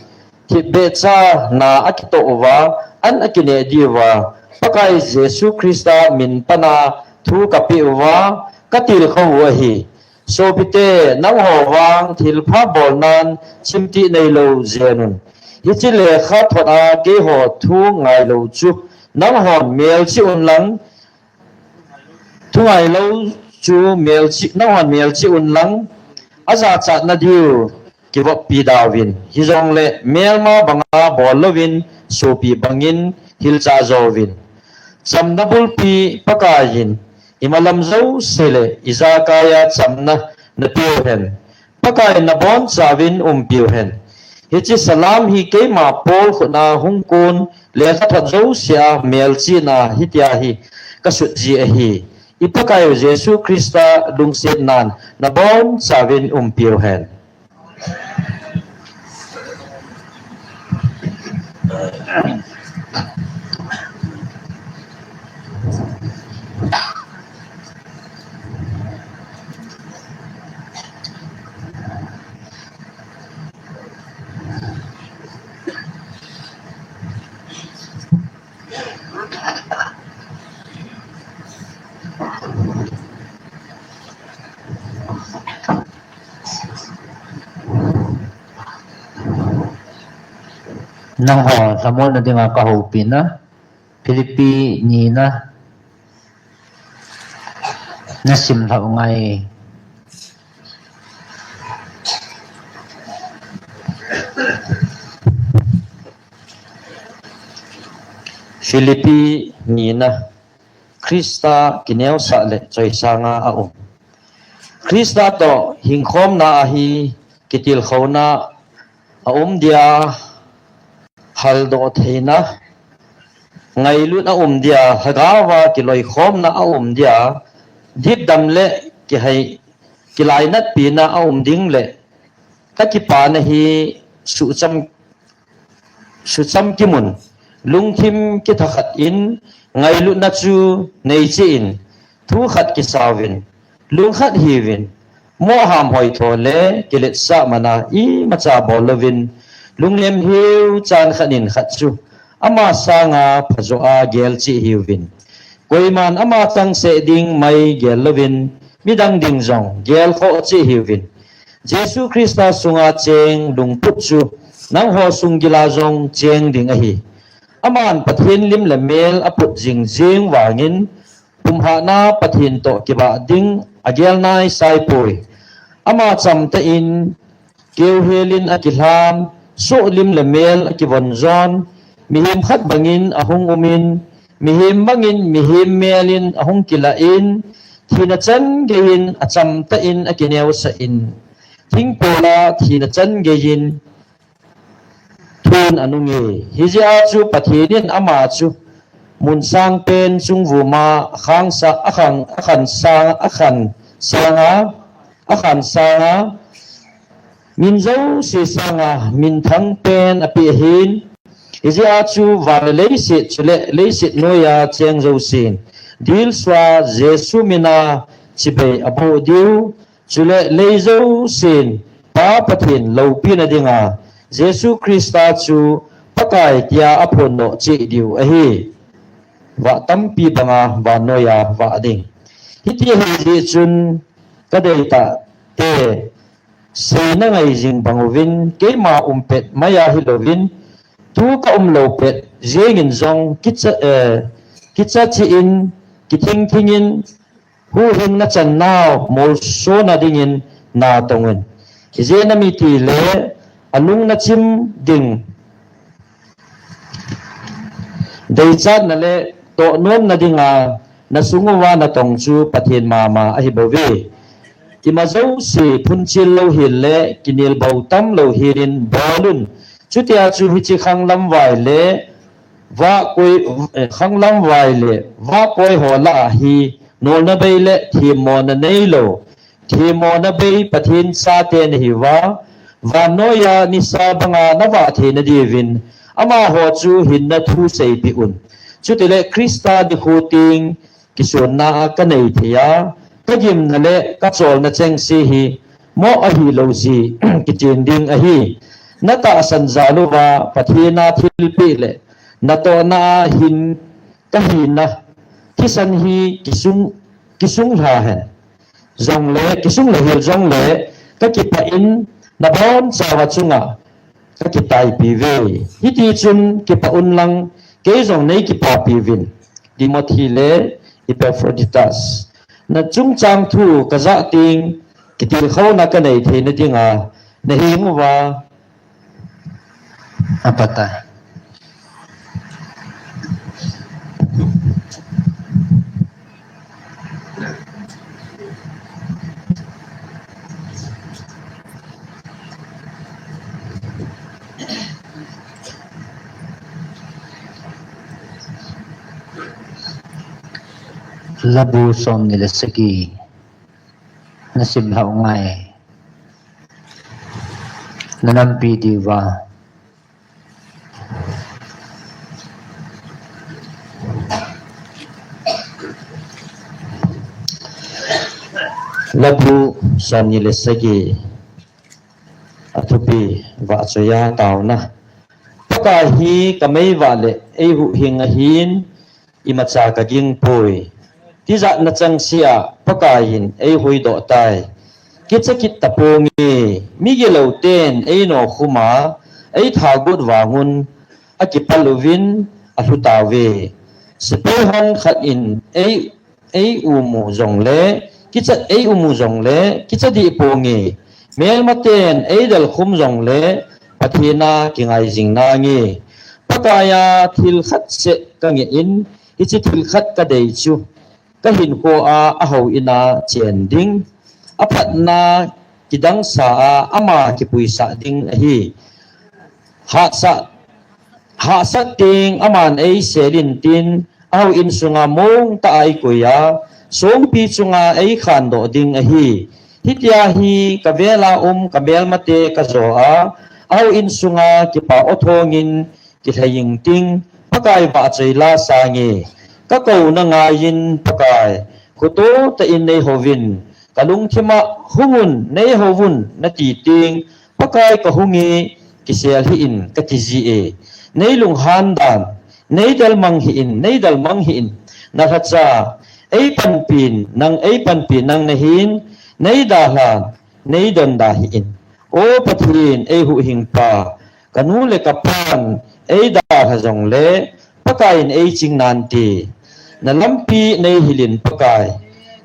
thipbeh chana akitoh uva, an akineh diuva, Pakai Jesu Christa min pana thu kapeh uva, katilkhou u ahi. Sopite, nangho vang thilpha bolnan chimtih neilou jengun. Hiche lekhathot a keiho thu ngailou chu, nanghon melchih unlang, thu ngailou chu melchih, nanghon melchih unlang, ajachatna diu kivoppi dauvin. Hijongle melma banga bol louvin, sopi bangin hilchah jouvin. Chamna bulpi Pakaiyin imalam jouse le ijakaiya chamna napeuhen. Pakai nabonchauvin umpiu hen. Hiche salam hi keima Paul khutna hung kon lekhathot jousea melchihna hitia hi kasut ji ahi. I Pakaiu Jesu Christa lungsetnan nabonchauvin umpiu hen. Nangho lhamonna dinga kahoupina, Philippi nina, nasim lhah u ngai. Philippi nina, Christa kineosah le choisanga aum. Christa toh hingkhomna ahi kitilkhouna aum dia, haldoh theina ngailut aum dia, lhagaova kiloikhomna aum dia, dipdam le kihai, kilainatpina aum ding le kakipana hi suhcham sucham kimun, lungthim kithakhat in, ngailutna chu neicheh in, thu khat kisauvin, lungkhat hiuvin, moham hoitho le kiletsah mana imacha bol louvin, lungnem hiu chan khat in khat chu ama sanga phajoa gelcheh hiuvin. Koiman ama changseh ding mai gel louvin, midang ding jong gelkhoh cheh hiuvin. Jesu Christa sunga cheng lungput chu nangho sunggila jong cheng ding ahi. Aman Pathen lim le mel aput jingjing vangin, pumhatna Pathen toh kibah ding agel naisai poi. Ama chamtah in keuhelin akilhan, soh lim le mel akivon jon, mihem khat bangin ahung umin, mihem bangin mihem melin ahung kilah in, thina chan geiyin achamtah in akineosah in, thingpola thina chan geiyin thun anunge. Hijeh a chu Pathen in ama chu mun sangpen chungvuma akhangsa, akhang, akhan sang, akhan sanga, akhan sanga, min jouse sanga minthang pen apeh ahin. Hijeh a chu van le leiset chule leiset noiya cheng jousen dilsua Jesu mina chibai aboh diu. Chule lei jousen Pa Pathen loupina dinga Jesu Christa chu Pakai tia aphondoh cheh diu ahi. Vah tampi banga vannoiya vah ding. Hiti ahi jeh chun kadeitah te, seina ngai jing bang uvin, keima umpet maiya hilouvin, tu kaum lou pet jengin jong kicha, eh, kicha cheh in kithing thingin, huhhingna channau molsona dingin natong un. Ijeh inem itile, alung nachim ding, deichatna le tohnomna dinga nasung uva natong chu Pathen mama ahibouve. Ima jouse phunchil louhel le kinelbou tam louhel in bolun. Chutia chu hiche khanglam vai le vahkoi, eh, khanglam vai le vahkoi ho lah a hi nolna bei le themmona neilou, themmona bei Pathen chate nahiuva, vannoiya nisa banga navah theina diuvin amaho chu hinna thu seipeh un. Chutile Christa nikho teng kisonna a kanei thei a, kagimna le kacholna chengse hi moh ahilou jeh kichen ding ahi. Natahsan jal uva Pathen a thilpeh le natohna a hin kahina thisan hi kisung, kisung lha hen. Jongle, kisung louhel jongle, kakipah in nabonchauva chunga kakitaipi uve. Hitichun kipah unlang, kei jong neikipapi uvin. Timothy le Epaphroditus. Nachungchang thu kajah teng, kitilkhouna kanei theina dinga, naheng uva, apata. Labu somni le sagi. Nasim lhau ngai. Nanampi diuva. Labu somni le sagi. Athupi vahchoiya taona. Pakai hi kameivah le eihuhhing ahin, imacha kagingpoi. Tijatna changseh a Pakaiyin eihuhdoh tai. Kicha kit taponge, migilou ten einokhum a eithagot vangun akipal uvin alhu tauve. Sepai hon khat in ei, eiumu jongle, kicha, eiumu jongle, kicha dih ponge. Melmaten eidalkhum jongle, Pathen a kingai jing nange. Pakaiya thil khat seh kangeh in, hiche thil khat kadei chu kahinkhoa ahouin a chen ding, aphatna kidangsa a ama kipuisah ding ahi. Hahsat, hahsat teng aman eisel intin, ahouin sunga mongtah a eikoi a, songpi chunga eikhandoh ding ahi. Hitia hi kavela um kamelmate kajo a, ahouin sunga kipa othongin kilhei ingting, Pakai vahchoi la sange. Kakouna ngaiyin Pakai, khoto tah in neihouvin, kalungthim a hungun neihouvun nati teng, Pakai kahunge, kisel hih in kati jie. Neilunghan dan, neidalmang hih in, neidalmang hih in, nalhacha, eipanpin, nang eipanpin nang nahin, neidalhan, neidonda hih in. O Pathen, eihuhhingpa, kanu le kapan eidalha jongle, Pakaiyin eiching nante. Nalampi neihilin Pakai,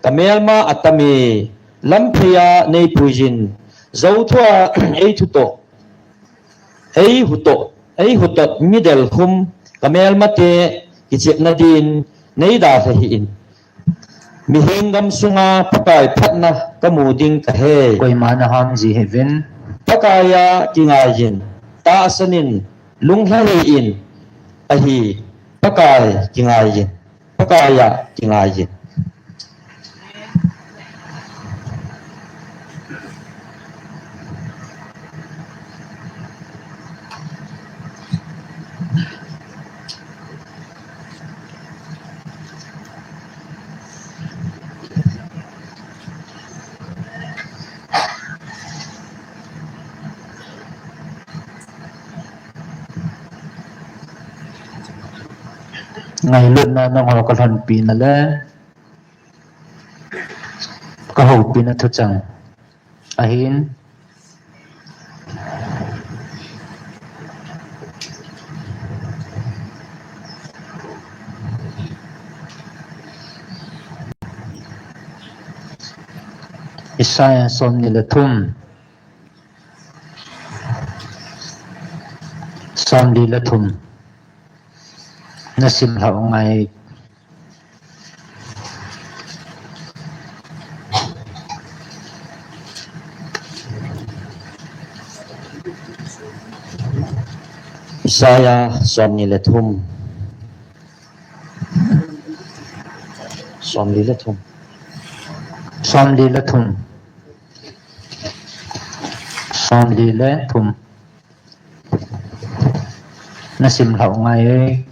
kamelma atame, lampheiya neipuiyin, jouthua eithutoh, eihutoh, eihutoh midalkhum, kamelmate kichepna din, neidalha hih in. Mihem gamsunga Pakai phatna kamu ding kahe. Koima naham ji hih uvin. Pakaiya kingaiyin, tahsan in, lunglhai in, ahi, Pakai kingaiyin, Pakaiya kingaiyin. Ngailutna nangho kalhonpina le kahoupina thuchang ahin. Isaiah somni le thum. Somli le thum. Nasim lhau ngai. Isaiah somni le thum. Somli le thum. Somli le thum. Somli le thum. Nasim lhau ngai.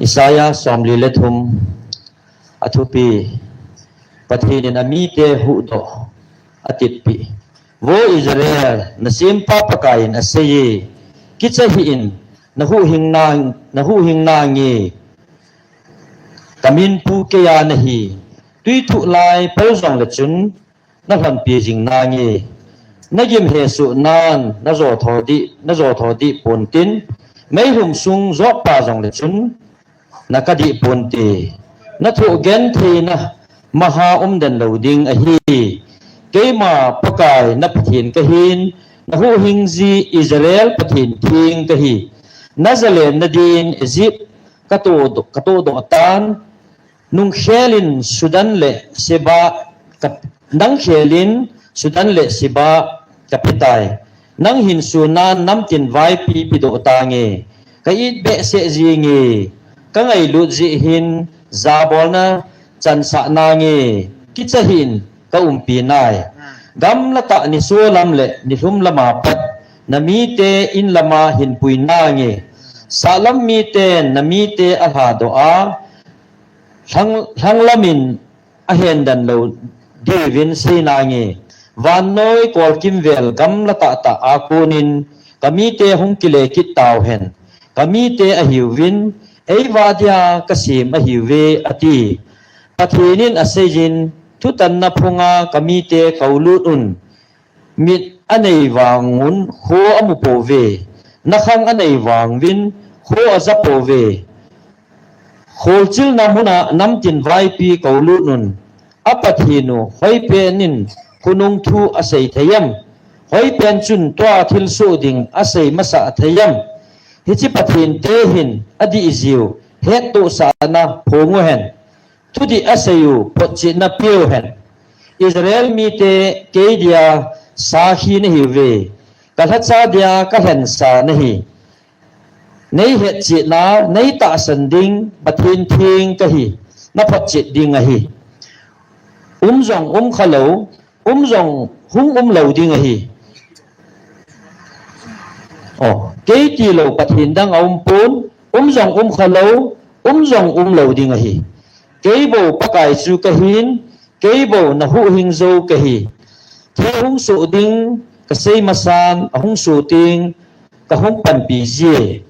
Isaiah somli le thum. Athupi. Pathen in amite huhdoh. Atitpi. Vo Israel, nasempa Pakai in aseiye. Kicha hih in, nahuhhing nang, nahuhhing nange. Kamin pu keiya nahi. Tui thuh lai pal jongle chun, nalhonpi jing nange. Nagim hesoh nan, najo tho dih, najo tho dih pontin, meilhum sung jotpa jongle chun, nakadih ponte. Nathoh gentheina maha umden lou ding ahi. Keima Pakai na Pathen kahin, nahuhhing ji Israel Pathen theng kahi. Najalenna din Egypt katoh, katohdoh tan, nung khelin Sudan le Seba ka, nang khelin Sudan le Seba kapetai. Nang hin suna namtin vaipi pedoh tange. Ka it behseh jinge. Ka ngailut jeh hin jabolna chansah nange. Kicha hih in, ka umpi nai. Gamla tah nisolam le nilhum lama pat, namite inlama hinpui nange. Sahlam miten namite alhadoh a, lhang, lhanglamin ahendan lou diuvin sei nange. Vannoi kolkimvel gamla tahtah a konin, kamite hung kile kit tauhen. Kamite ahiuvin, eivah dia kasem ahiuve, ati. Pathen in aseijin, thutanna phunga kamite koulut un. Mit anei vangun kho amu pouve. Nakhang anei vanguvin kho aja pouve. Kholchilna muna namtin vaipi koulut un. A Pathen u hoipen in khonung thu asei thei em? Hoipen chun tua thilsoh ding asei masa thei em? Hiche Pathen te hin adih jiu hettohsahna phong uhen. Thudih aseiu photchetna peuhen. Israel mite keidia sakhi nahiuve. Kalhacha dia kalhensa nahi. Neihetchetna, neitahsan ding Pathen theng kahi. Naphotchet ding ahi. Um jong umkhalou, um jong hung umlou ding ahi. O, kei tilou Pathen dang aumpon, um jong umkhalou, um jong umlou ding ahi. Kei bou Pakai chu kahin, kei bou nahuhhing jou kahi. Thil hung soh ding kasei masan, ahung soh teng kahung panpi jie.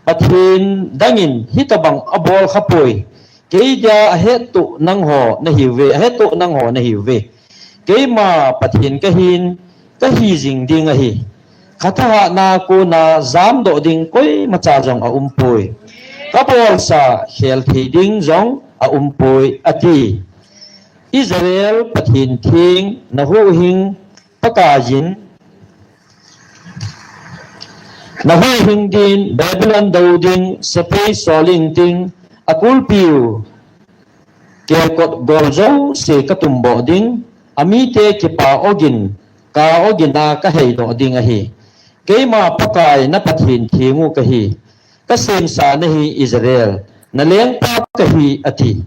Pathen dangin hitobang abol khapoi. Keidia ahettoh nangho nahiuve, ahettoh nangho nahiuve. Keima Pathen kahin, kahi jing ding ahi. Kathahatna kona jamdoh ding koimacha jong aumpoi. Kabolsa khel thei ding jong aumpoi, ati. Israel Pathen theng nahuhhing Pakaiyin, nahuhhing din Babylon dou ding sepai soling ting, akulpiu kelkot gol jouse katumboh ding, amite kipa ogin, ka ogin a kaheidoh ding ahi. Keima Pakai na Pathen theng u kahi. Kasemsa nahi Israel, nalengpa kahi, ati.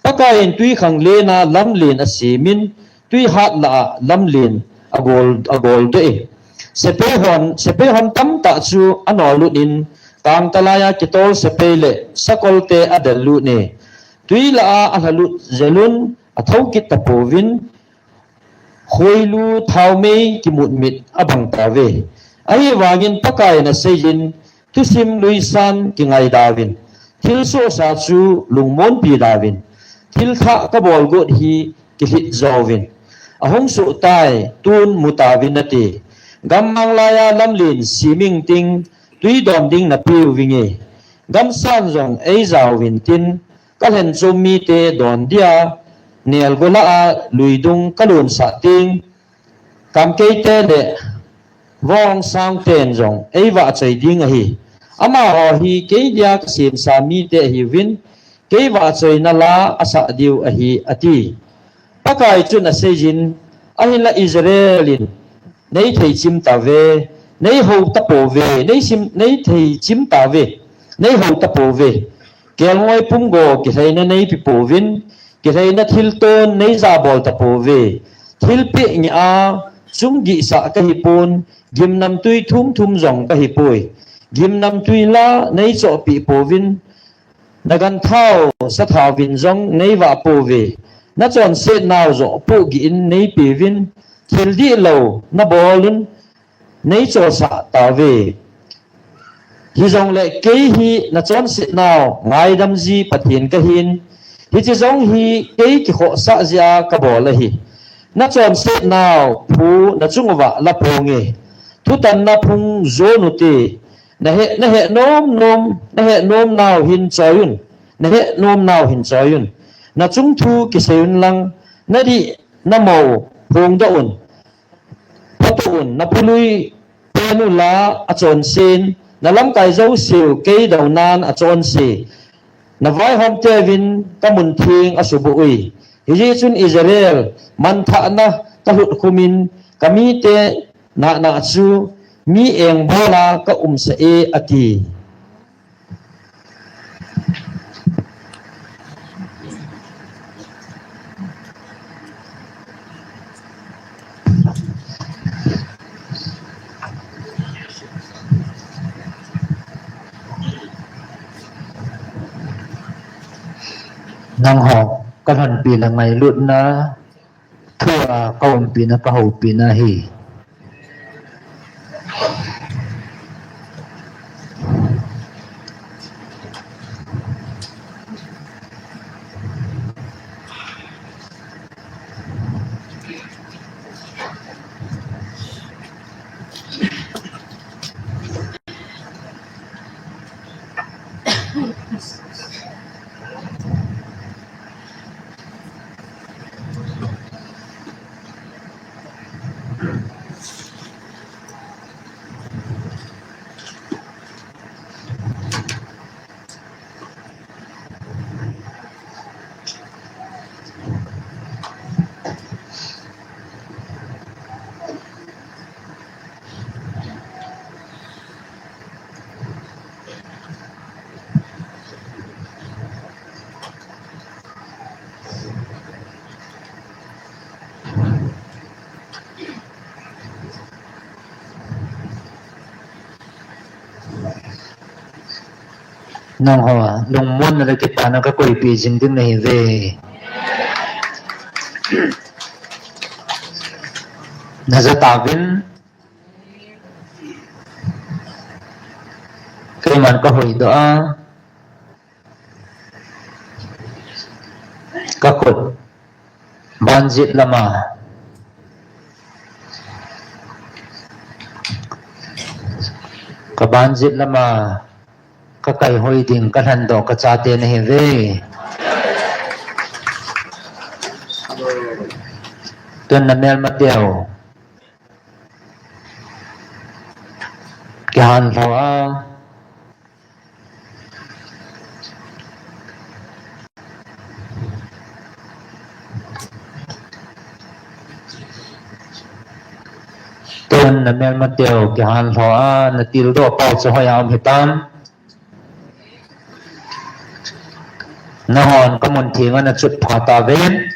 Pakaiyin twikhanglen a lamlen asemin, twihat lah a lamlen agol, agoldoh e. Sepai hon, sepai hon tamtah chu anollut in, kangtalai a kitol sepai le sakolte adellut e. Twi lah a alhalut jelun, athoukit tapouvin, khoilu thaomei kimutmit abang tauve. Ahivangin Pakaiyin aseiyin, thusim luisan kingaidauvin, thilsohsa chu lungmonpi dauvin, thilthah kabolgot hi kilhit jouvin, ahung sohtai, tun mutauvin, ati. Gammang laiya lamlen seming ting, twi don ding napeuvinge. Gamsan jong eijauvin tin, kalhenchom mite don dia nelgo lah a luidung ka lonsah teng, kamkeite le vong sangten jong eivahchoi ding ahi. Amaho hi kei dia kasemsa mite ahiuvin, kei vahchoina la asah diu ahi, ati. Pakai chun aseijin, ahinla Israel in neithei chim tauve, neihou tapouve, neisim, neithei chim tauve, neihou tapouve. Kelngoi pumgo kilheina neipe pouvin, kilheina thilton neijabol tapouve. Thilpeh ngeh a chung gihsah kahipon, gimnamtwi thumthum jong kahipoi. Gimnamtwi la neichohpeh pouvin, naganthao sathaovin jong neivah pouve. Nachonsetnau joh pohgih in neipeuvin, thil dihlou nabolun neichosah tauve. Hijongle kei hi nachonsetnau ngaidam ji Pathen kahin, hiche jong hi kei kikhohsah jeh a kabol ahi. Nachonsetnau phu nachung uva laponge. Thutanna phung jon ute. Nahe, nahe nom nom, nahe nomnau hin choiyun. Nahe nomnau hin choiyun. Nachung thu kiseiyun lang, nadih namou phongdoh un. Phatah un, napului pen ula achonsen, nalamkai jouseu kei dounan achonse. Navaihomteuvin kamun theng asuboh ui. Hijeh chun Israel, manthahna kalutkhumin, kamite nahnah chu mi engbola kaumsah e, ati. Nangho kalhonpi le ngailutna thua kaumpina, kahoupina hi. Nangho lungmonna le kipana kakoipeh jing ding nahiuve. Najah tauvin. Keiman kahoidoh a, kakhut banjit lama, kabanjit lama kakaihoi ding, kalhendoh kachate nahiuve. Tun namelmateu kihan lhou a, tun namelmateu kihan lhou a, natildoh pau chu hoiya um hitam? Nanghon kamun thenga nachot pha tauvem?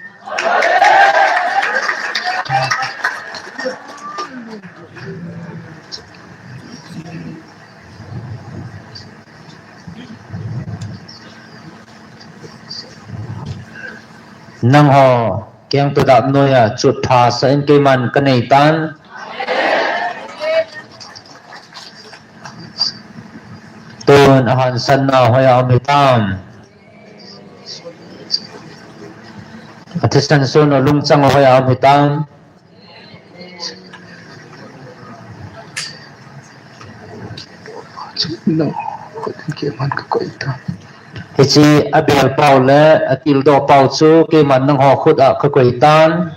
Nangho kengto dap noiya chotphasah in keiman kaneitan. Tun ahansanna hoiya um hitam? Athisan sonu lungchang hoiya um hitam? No, keiman kakoi tam. Hiche abel pau le atildoh pau chu keiman nangho khut a kakoi tan.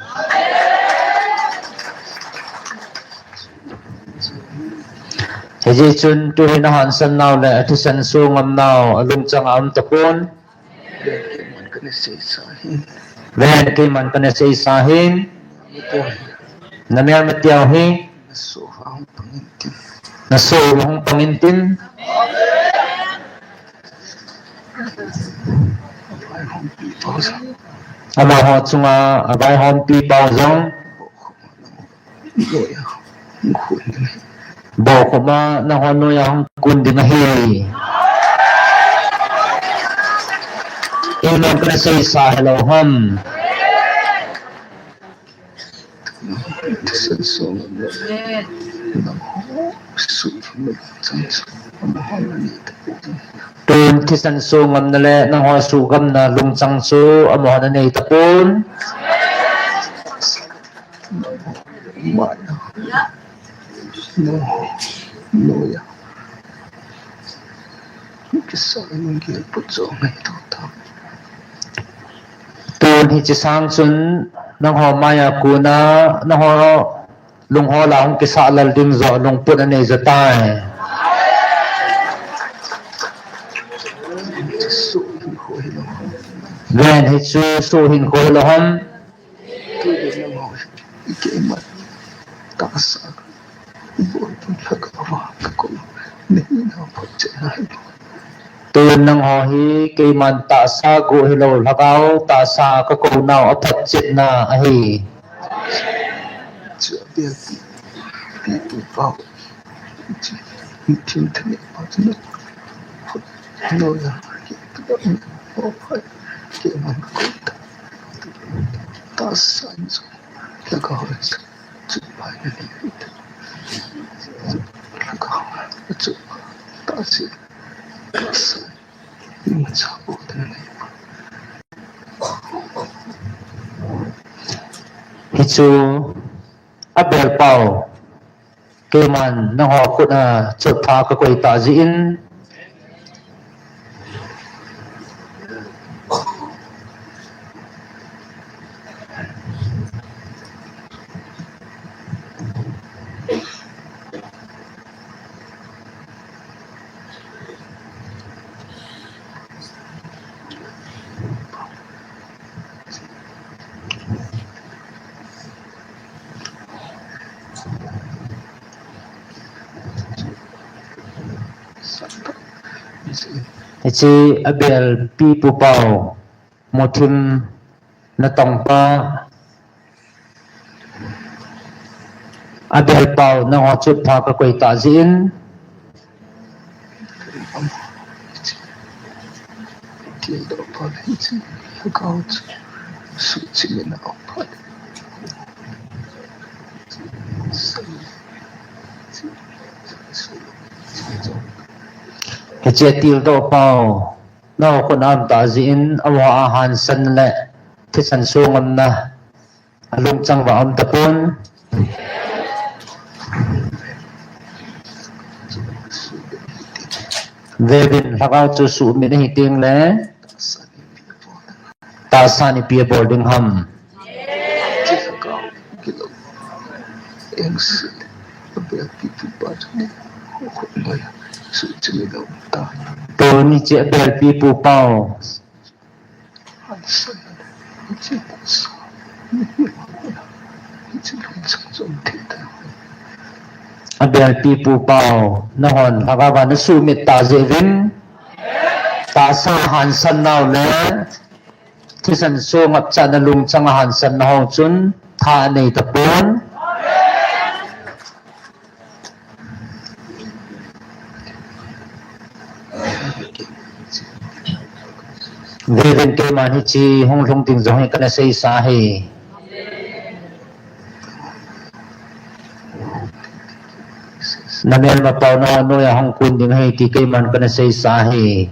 Hijeh chun tuhin ahansan nau le athisan so ngam nau alungchang a um tapon. Ven, keiman kana seisa hin. Namel mateu hi. Naso hung pang intin. Amaho chunga avaihompi pau jong. Bohkhum a nangho noiya hung kun ding ahi. Keiman kana seisa hilou ham. Tun thisan so ngamna le nangho suhgamna lungchang chu amahon anei tapon. Tun hiche sang chun nangho maiya kona nangho lungho la hung kisah lal ding joh lungput anei jo tai. Ven, hichu suhhinkho hilou ham. Tun nangho hi keiman tahsa guh hilou, lhagao tahsa kakou nau aphotchetna ahi. Hichu abel pau. Keiman nangho khut a chotpha kakoi tah jeh in. Hiche abel pipu pau, muthim natong pa, abel pau nangho chotpha kakoi tah jeh in. Hiche atildoh pau nangho khut a um tah jeh in, amaho ahansan le thisan so ngamna alungchang uva um tapon. Vevin, lhagao chu suhmit ahi tengle tahsa in ipi abol ding ham. Tuni hiche abel pipu pau, abel pipu pau, nanghon lhagao va nasuhmit tah jeh uvin, tahsa hansan nau le thisan so ngapchatna lungchang ahansan nau chun tha anei tapon. Vevin, keiman hiche hung lhung ding jong hi kana seisa ahi. Namelma pau nangho noiya hung kun ding ahi ti keiman kana seisa ahi.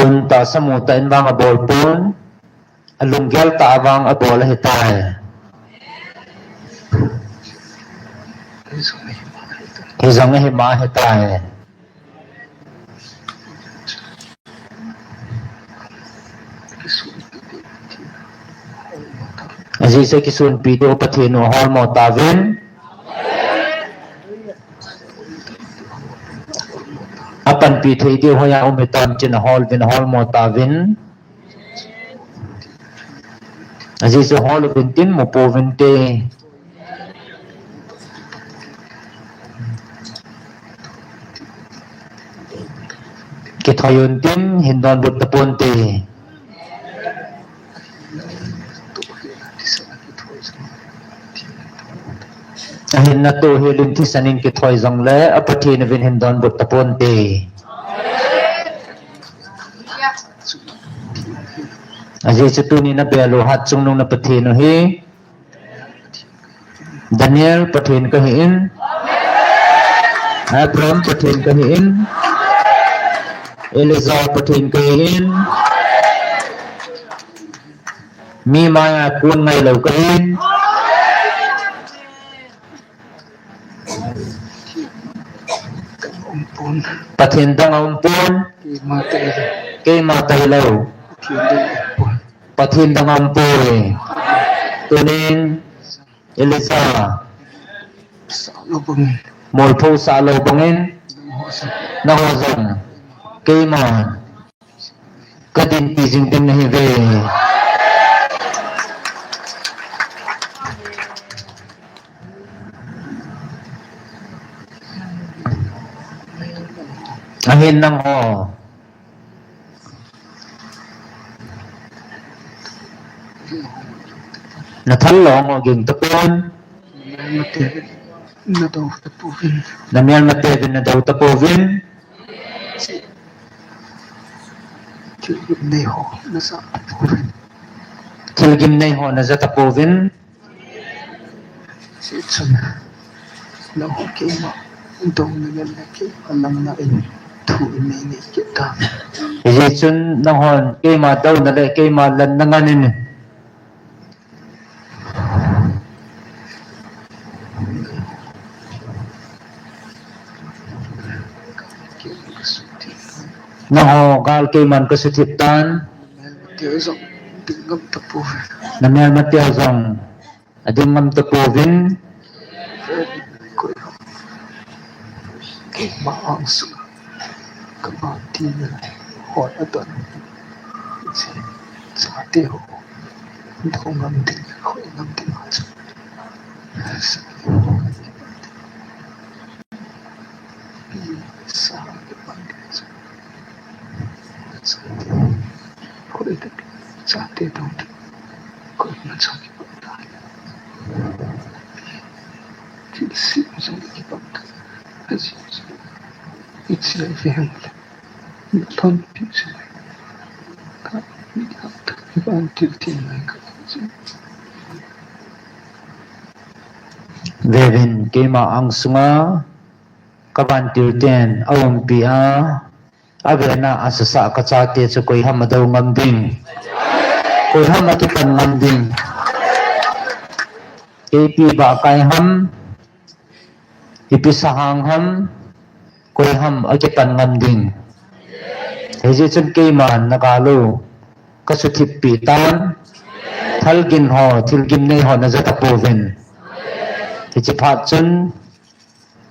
Tahsa mu tah in vang abol pon, alunggel tah a vang abol ahitai. Hijong ahima ahitai. Ajeh chu akisunpi diu Pathen u aholmo tauvin. Apanpi thei diu hoiya um hitam tin ahol uvin, aholmo tauvin. Ajeh chu ahol uvin tin mu pouvinte. Kithoi un tin hin donbut taponte. Ahinna toh hel in thisan in kithoi jongle, a Pathen uvin hin donbut taponte. Ajeh chu tuni nabel u Hatchungnung na Pathen u hi Daniel Pathen kahin, Abraham Pathen kahin, Elijah Pathen kahin, mi maiya kon ngailou kahin. Pathen dang aumpon. Keima tailou. Pathen dang aumpoi. Tunin Elijah molpho sah lou bangin nangho jong keima kadinpi jing ding nahiuve. Ahin nangho nathal lou ho ging tapon. Nadou tapouvin. Namelmate uvin nadou tapouvin. Thilgim nei ho naja tapouvin. Thilgim nei ho naja tapouvin. Hijeh chun nangho keima douna le keima langna in thu nei nei kit tan. Hijeh chun nanghon keima douna le keima langna ngan in. Nangho gal keiman kasuthip tan. Namelmate u jong ding ngam tapouvin. Namelmate u jong ading ngam tapouvin. Koi ham keima angsunga kavantil hon adon chate ho dou ngam ding, khoi ngam ding a chu. Sa kipan ding chu. Chate, khoi ding, chate dou ding. Khoi na cha kipan ta. Thilse jong kipan ta. Aji jong. Ichi ai ve hang le. Nathon pi se. Ka mi ha ta. Iban til tin nai ka. Vevin keima angsunga kavantil ten aumpi a, avena asasa kachate chu koi ham adou ngam ding. Koi ham akipan ngam ding. Keipi bah kai ham, ipi sahang ham, koi ham akipan ngam ding. Hijeh chun keima nagal u kasuthip pi tan, thilgim ho, thilgim nei ho naja tapouvin. Hiche phat chun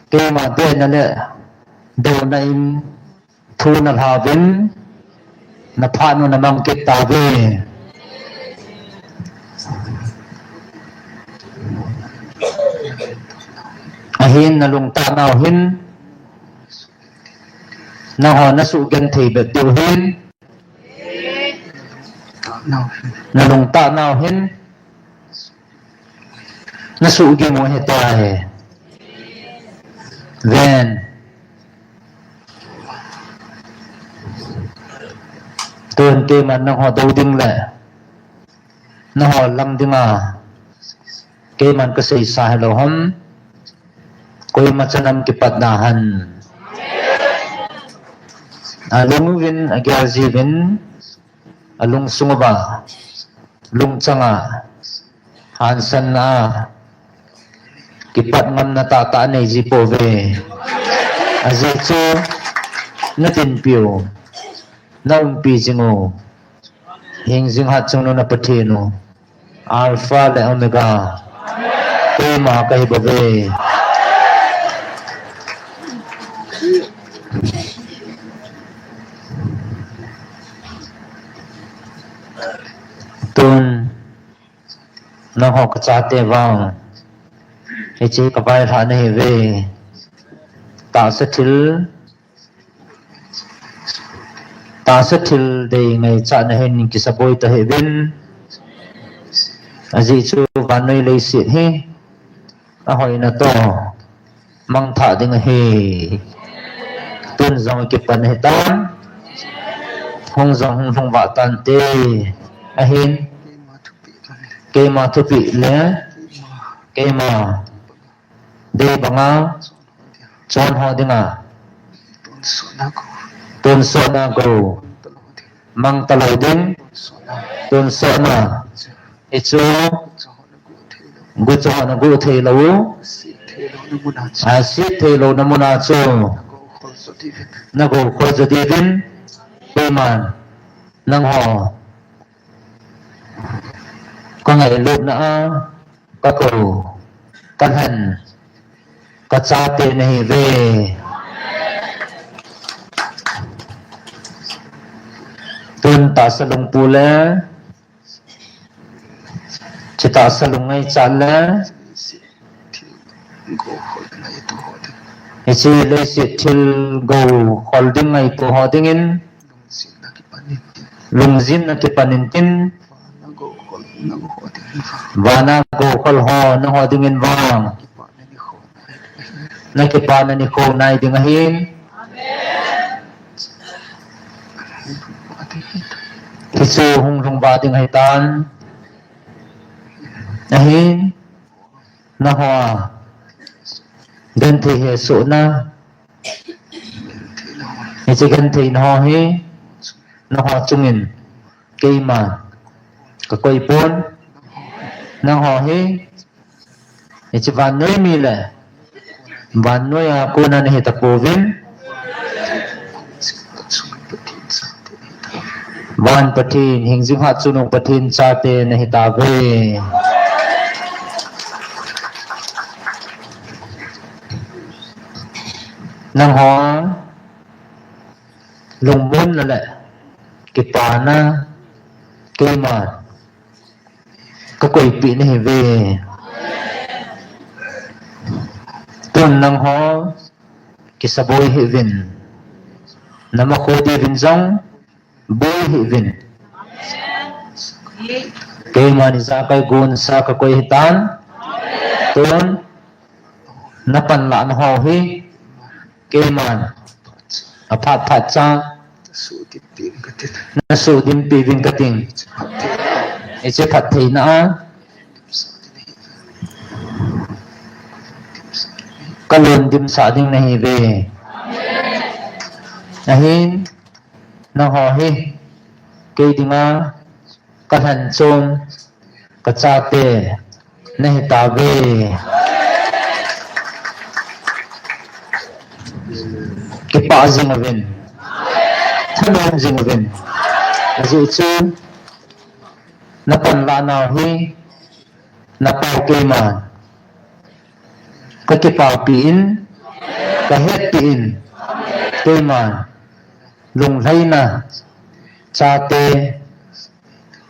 keima dena le douna in thu nalhauvin, naphat u namang kit tauve. Ahin nalungtah nau hin, nangho nasugenthei bep diu hin, nalungtah nau hin, nasuhgim u ahitai. Ven. Tun keiman nangho dou ding le nangho lang dinga keiman kaseisa hilou ham? Koima chanam kipatna han. Alung uvin, agel jiuvin, alungsung uva, lungchang a, hansanna, kipat ngamna tahtah anei ji pouve. Ajeh chu, natinpiu, naumpi jingu, hingjing hatchungnung na Pathen u, Alpha le Omega, keima kahi bouve. Tun, nangho kachate vang, hiche kavailhah nahiuve. Tahsa thil, tahsa thil dei ngaichat nahin kisaboi tahih uvin. Ajeh chu vannoi leiset hi ahoina toh mangthah ding ahi. Tun jong kipan ahitan, hung jong hung lhung vah tante. Ahin, keima thupeh le keima dei banga chonho dinga tonsotna gou mang talou ding, tonsotna, hichu guchonho nagu theilou, aset theilouna muna chu nagou khol jo diuvin, keiman nangho kangailutna a kakou, kalhen, kachate nahiuve. Tun tahsa lungpu le, hiche tahsa lung ngaichat le, hiche leiset thil gou khol ding ngaito ho dingin, lungjinna kipan intin, vana gou khol ho nangho dingin vang nakipana nikho nai ding ahin. Hichu hung lhung vah ding ahitan. Ahin, nangho genthei hesohna, hiche gentheina ho hi nangho chungin keima kakoipon, nangho hi hiche vannoi mi le vannoiya kona nahitapouvin, van Pathen, hingjing hatchungnung Pathen chate nahitauve. Nangho lungmonna le kipana keima kakoipeh nahiuve. Tun nangho kisaboi hih uvin, namakho diuvin jong boi hih uvin. Keima ijakai gonsa kakoi ahitan. Tun napanlahna ho hi keiman aphat phat cha nasuhdinpeh uving kating. Hiche phattheina a kalhundimsah ding nahiuve. Ahin, nangho hi kei dinga kalhenchom, kachate nahitauve. Kipah jing uvin, thanom jing uvin. Ajeh chu napanlahnau hi napao keiman kakipahpeh in, kahetpeh in, keiman lunglhaina chate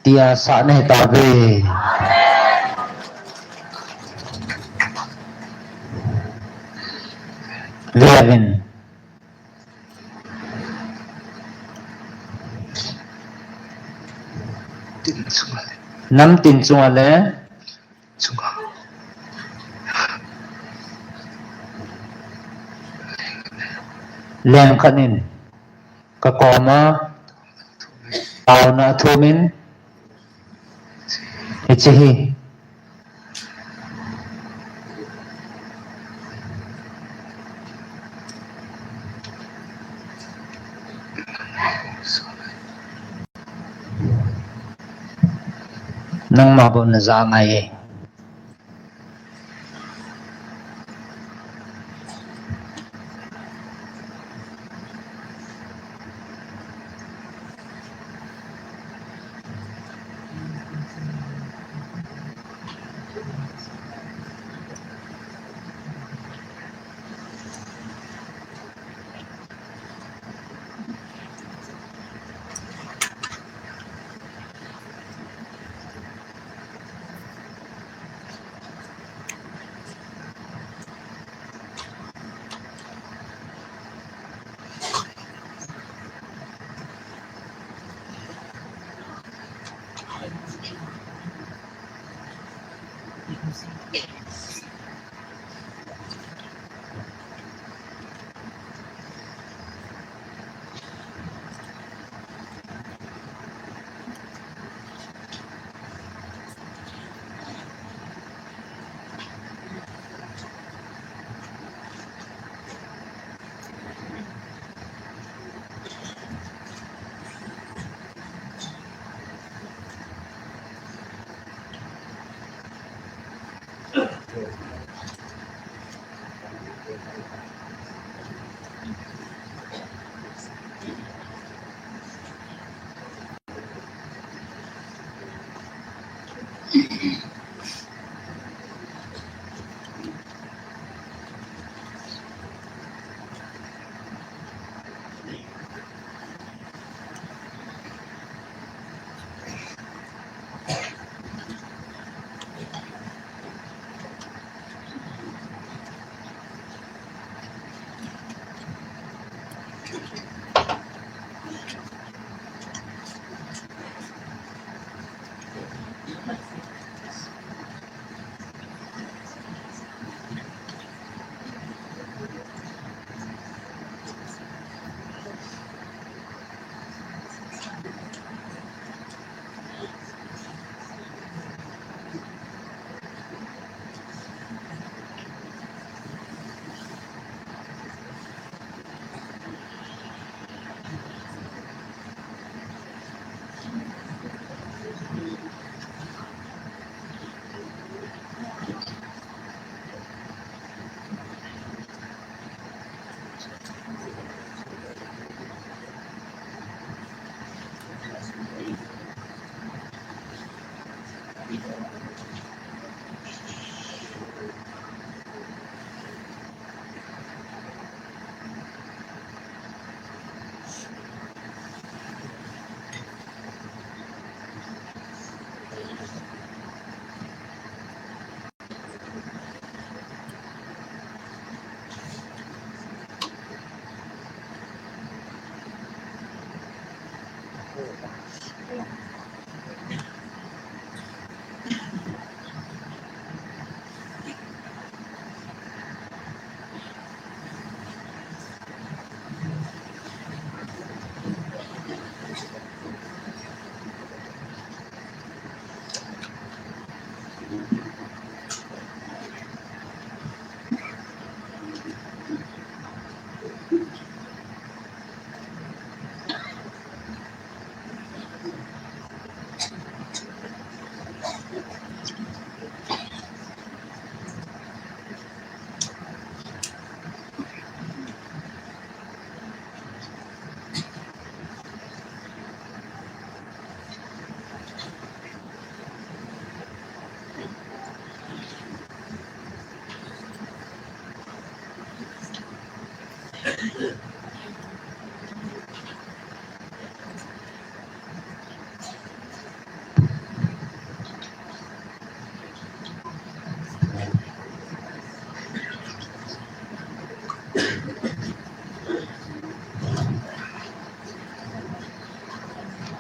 tia sah nahitauve. Veuvin. Namtin chunga le lengkhat in kakoma taona athumin, hiche hi Nangma bou naja ngai e.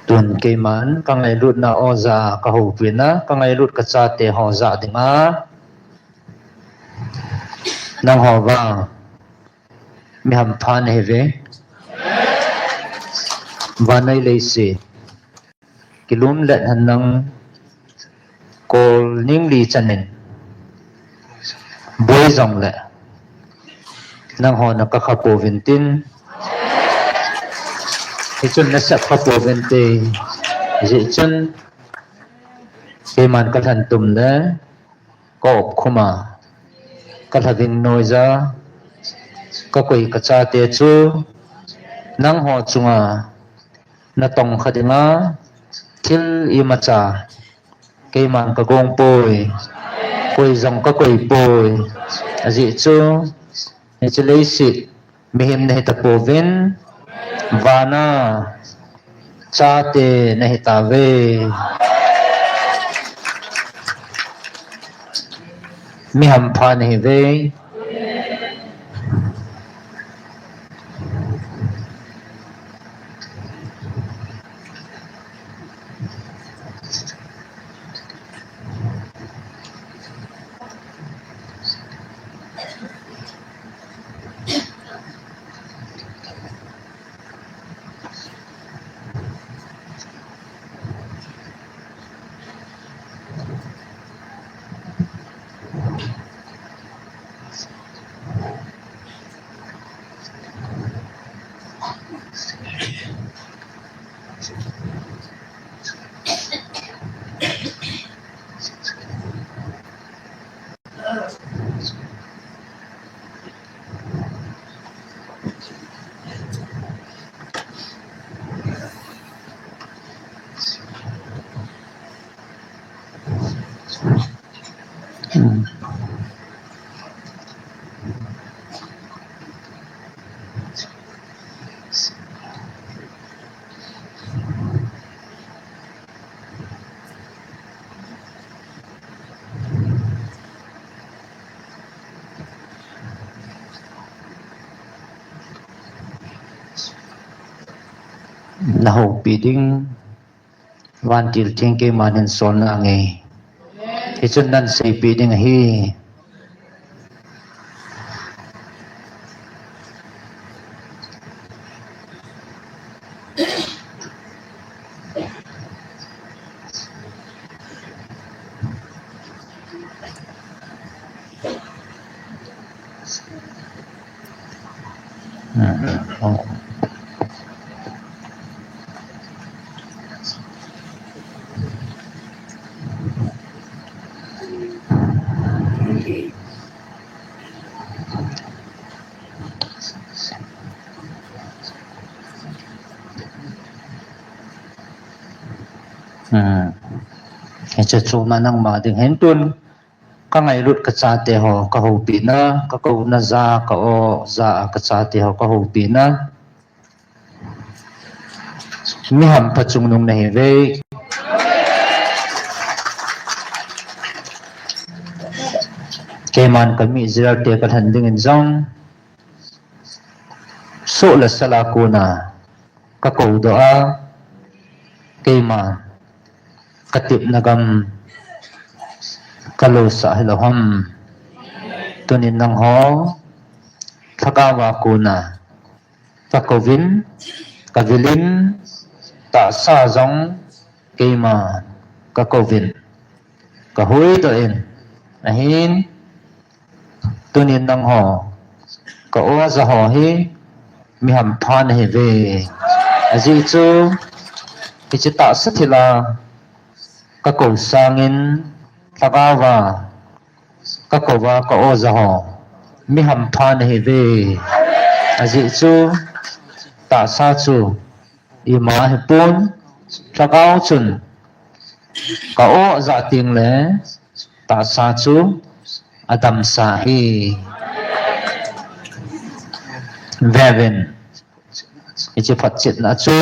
Tun keiman ka ngailutna aw jah a ka houpi na, ka ngailut ka chate ho jah dinga. Nangho vang mi hampha nahi uve. Vannoi leiset kilom le nang kol ning li chan in boi jongle nangho na ka kha pouvin tin, Hichun nasep kha pouvinte. Hijeh chun keiman kalhan tum le, ka op khuma, kalha ving noiya, kakoi kachate chu, nangho chunga, natong kha dinga, thil imacha, keiman kagong poi, koi jong kakoi poi, ajeh chu, hiche leiset, mihem nahita pouvin, vana, chate nahitauve. Mi hampha nahiuve. Nahoupi ding, Vantil Theng keiman hin solna ange. Hichun nahin seipeh ding ahi. Hmm. Hiche chu nangma ding hin tun. Ka ngailut kachate ho kahoupina, ka kouna ja, ka o ja a kachate ho kahoupina. Mi hampha chungnung nahiuve. Keiman ka mi Israel te kalhen dingin jong. Soh le sal a kona ka koudoh a, keima ka tepna gam ka losah hilou ham. Tunin nangho, lhagao a kona ka kouvin, ka vilin, tahsa jong keima ka kouvin, ka huhdoh in, ahin, tunin nangho, ka o ja ho hi, mi hampha nahiuve. Ajeh chu, hiche tahsa thil a ka kou sangin, lhagao a ka kouva ka o ja ho, mi hampha nahiuve. Ajeh chu, tahsa chu, ima hipon, lhagao chun, ka o ja teng le, tahsa chu adamsa ahi. Veuvin, hiche photchetna chu,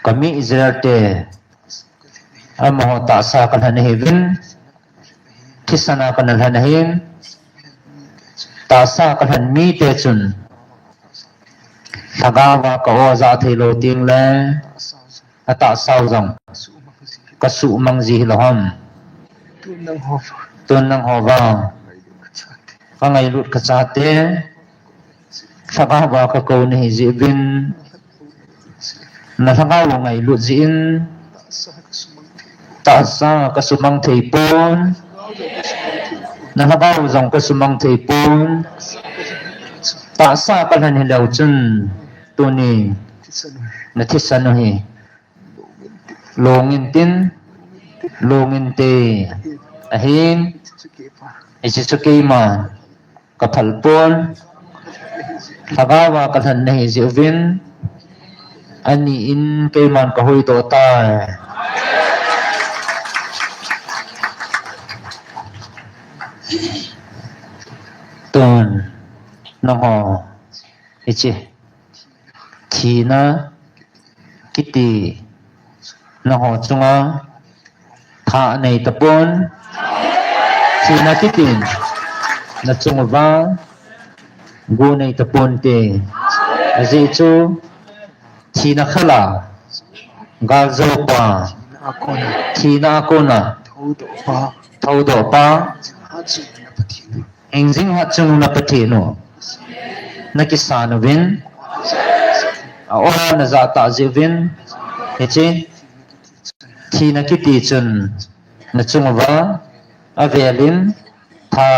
ka mi Israel te, amaho tahsa kalhen ahiuvin, thisan a kana lhen ahin, tahsa kalhen mite chun, lhagao a ka o ja theilou teng le, atahsau jong ka suhmang ji hilou ham. Tun nangho vang, ka ngailut kachate, lhagao a ka kou nahi jeh uvin, na lhagao ngailut jeh in, tahsa ka sumang thei pon, na lhagao jong ka sumang thei pon, tahsa kalhen hilou chun, tuni nathisan u hi. Lungin tin, lungin te. Ahin, hiche chu keima kaphal pon, lhagao a kalhen nahi jeh uvin, ani in keiman kahuhdoh tai. Tun, nangho, hiche thina kiti nangho chunga tha anei tapon, thina kitin nachung uva gu nei tapon te. Ajeh chu thina khala galjoupa, thina a kona thoudohpa, hingjing hatchungnung na Pathen u nakisan uvin, a-o najah tah jeh uvin, hiche thina kiti chun nachung uva avelin tha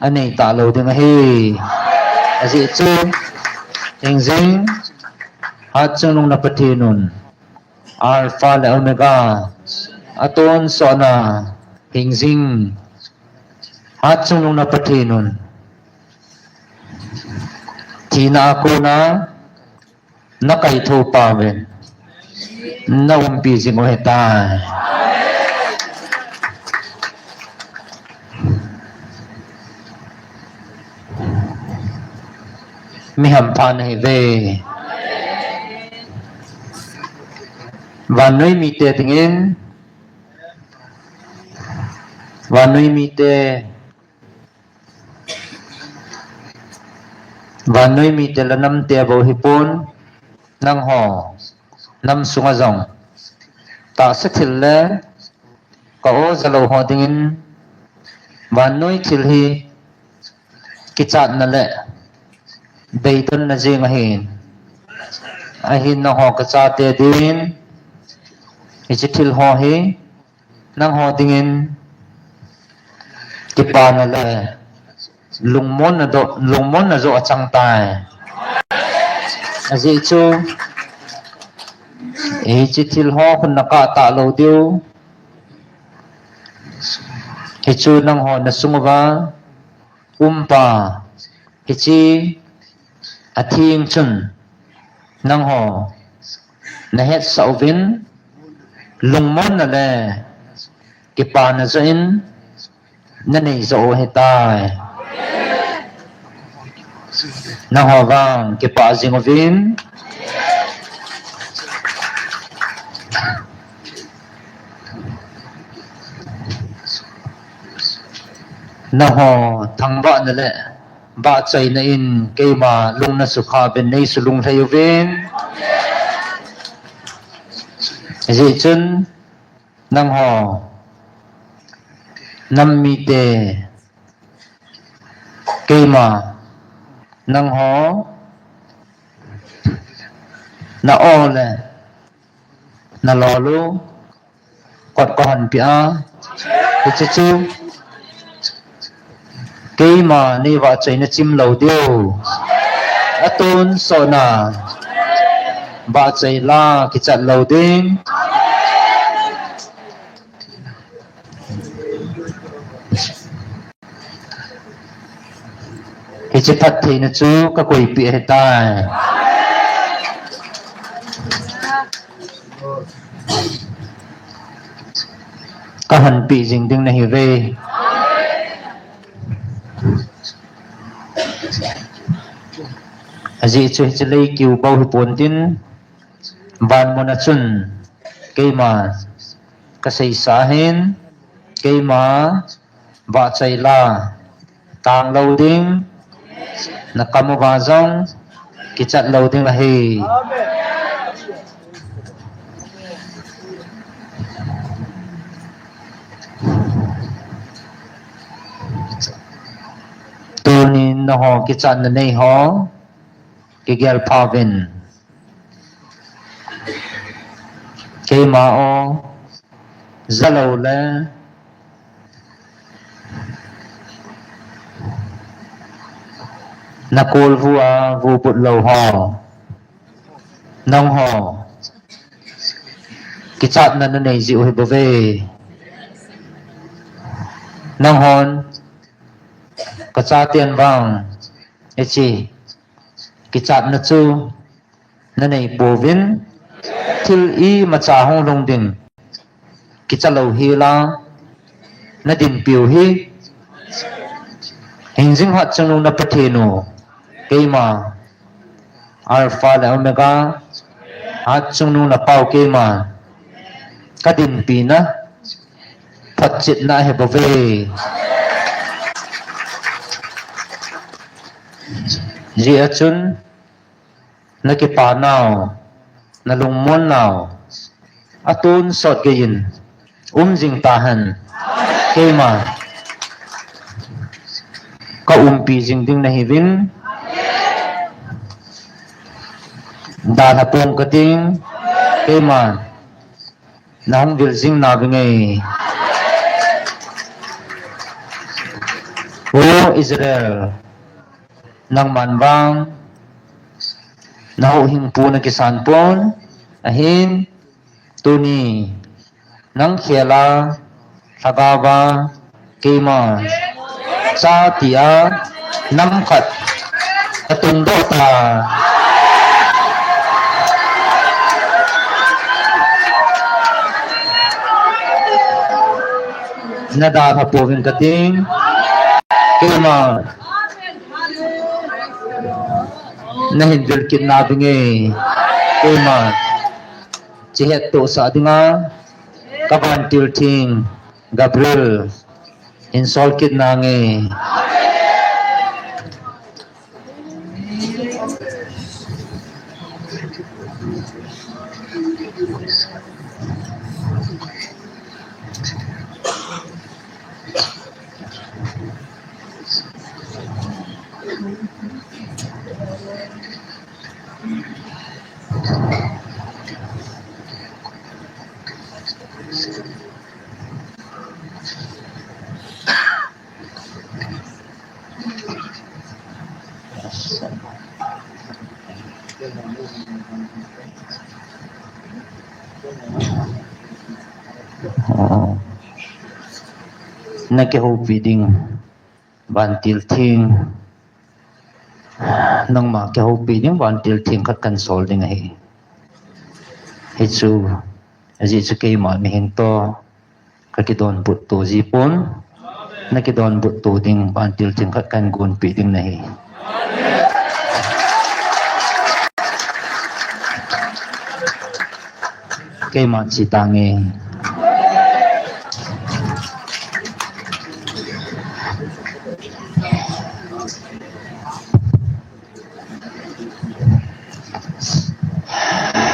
anei talou ding ahi. Ajeh chu hingjing hatchungnung na Pathen un Alpha le Omega, atonsotna hingjing hatchungnung na Pathen un thina a kona nakaithou pauvin, naumpi jing u ahitai. Mi hampha nahiuve. Vannoi mite dingin, vannoi mite, vannoi mite le namte bou hipon, nangho nam sunga jong tahsa thil le ka-o jalou ho dingin vannoi thil hi kichatna le beidonna jeng ahin, ahin nangho kachate din hiche thil ho hi nangho dingin kipana le lungmonna joh, lungmonna joh achang tai. Ajeh chu hiche thil ho khun nakah talou diu, hichu nangho nasung uva umpa, hiche atheng chun nangho nahetsah uvin, lungmonna le kipana joh in nanei joh u ahitai. Nangho vang kipah jing uvin. Nangho thangvahna le vahchoina in keima lung nasukha uvin, neisu lunglhai uvin. Hijeh chun nangho nam mite, keima nangho na-o le nalol u kot kahonpeh a, hiche chu keima neivahchoina chim lou diu, atonsotna vahchoi la kichat lou ding. Hiche phattheina chu kakoipeh ahitai. Kahonpeh jing ding nahiuve. Ajeh chu hiche lei kiu bou hipontin, vanmuna chun keima kaseisa ahin, keima vahchoi la tang lou ding, nakam uva jong kichat lou ding ahi. Tunin nangho kichatna neiho kigelpha uvin. Keima o jalou le nakolvu a vubut lou ho, Nangho kichatna nanei jiu hi bou ve. Nanghon kachaten vang, hiche kichatna chu nanei pouvin, thil imacha hung lhung ding kicha lou hela, nadinpiu hi hingjing hatchungnung na Pathen u, keima Alpha le Omega, hatchungnung na Pau keima, kadinpina, photchetna ahi bou ve. Hijeh a chun, nakipa nau, nalungmon nau, atonsot geiyin um jing tahen. Keima kaumpi jing ding nahiuvin, dalha pong kating, keima nahung vil jing nauvin nge. O Israel, nangman vang nahuhhingpu nakisan pon, ahin tuni nang khela lhagaova keima cha tia nam khat katungdoh ta. Nadalha pouvin kating, keima nahin vil kit nauvin nge, keima hiche hettohsah dinga kavantil theng Gabriel hin sol kit nange. Nakihoupi ding vantil theng, nangma kihoupi ding vantil theng khat kahin sol ding ahi. Hichu, ajeh chu keima mihem toh kakidonbut to jipon, nakidonbut to ding vantil theng khat kahin gonpeh ding nahi. Keima che tange.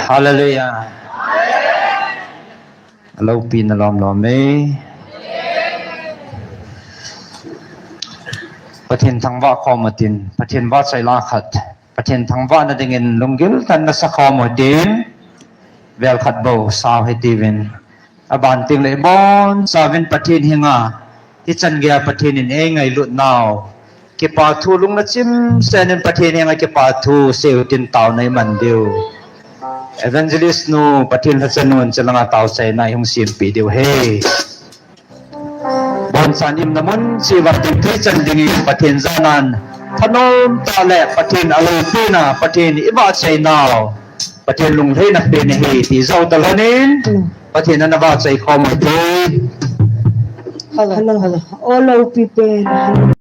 Hallelujah. Aloupina lom lom e. Pathen thangvah khom utin, Pathen vahchoi la khat, Pathen thangvahna dingin lunggil tah in nasa khom utin, vel khat bou sao hitiuvin. Aban tengle ibonchauvin Pathen henga, hichan geiya Pathen in eingailut nau kipa thu lungna chimsen in Pathen henga kipa thu seiyu tin taona iman diu. Evangelist nu, Pathen lhacha nun, chelanga taochaina ihung sempeh diu ahi. Bonchan imna mun cheh uva ding thei chan dingin Pathen janan thanom tah le Pathen aloupina, Pathen ivahchoi nau, Pathen lunglhaina pen ahi ti jou talhon in, Pathen in ana vahchoi khom ute. Hello, hello, hello. O loupi pen.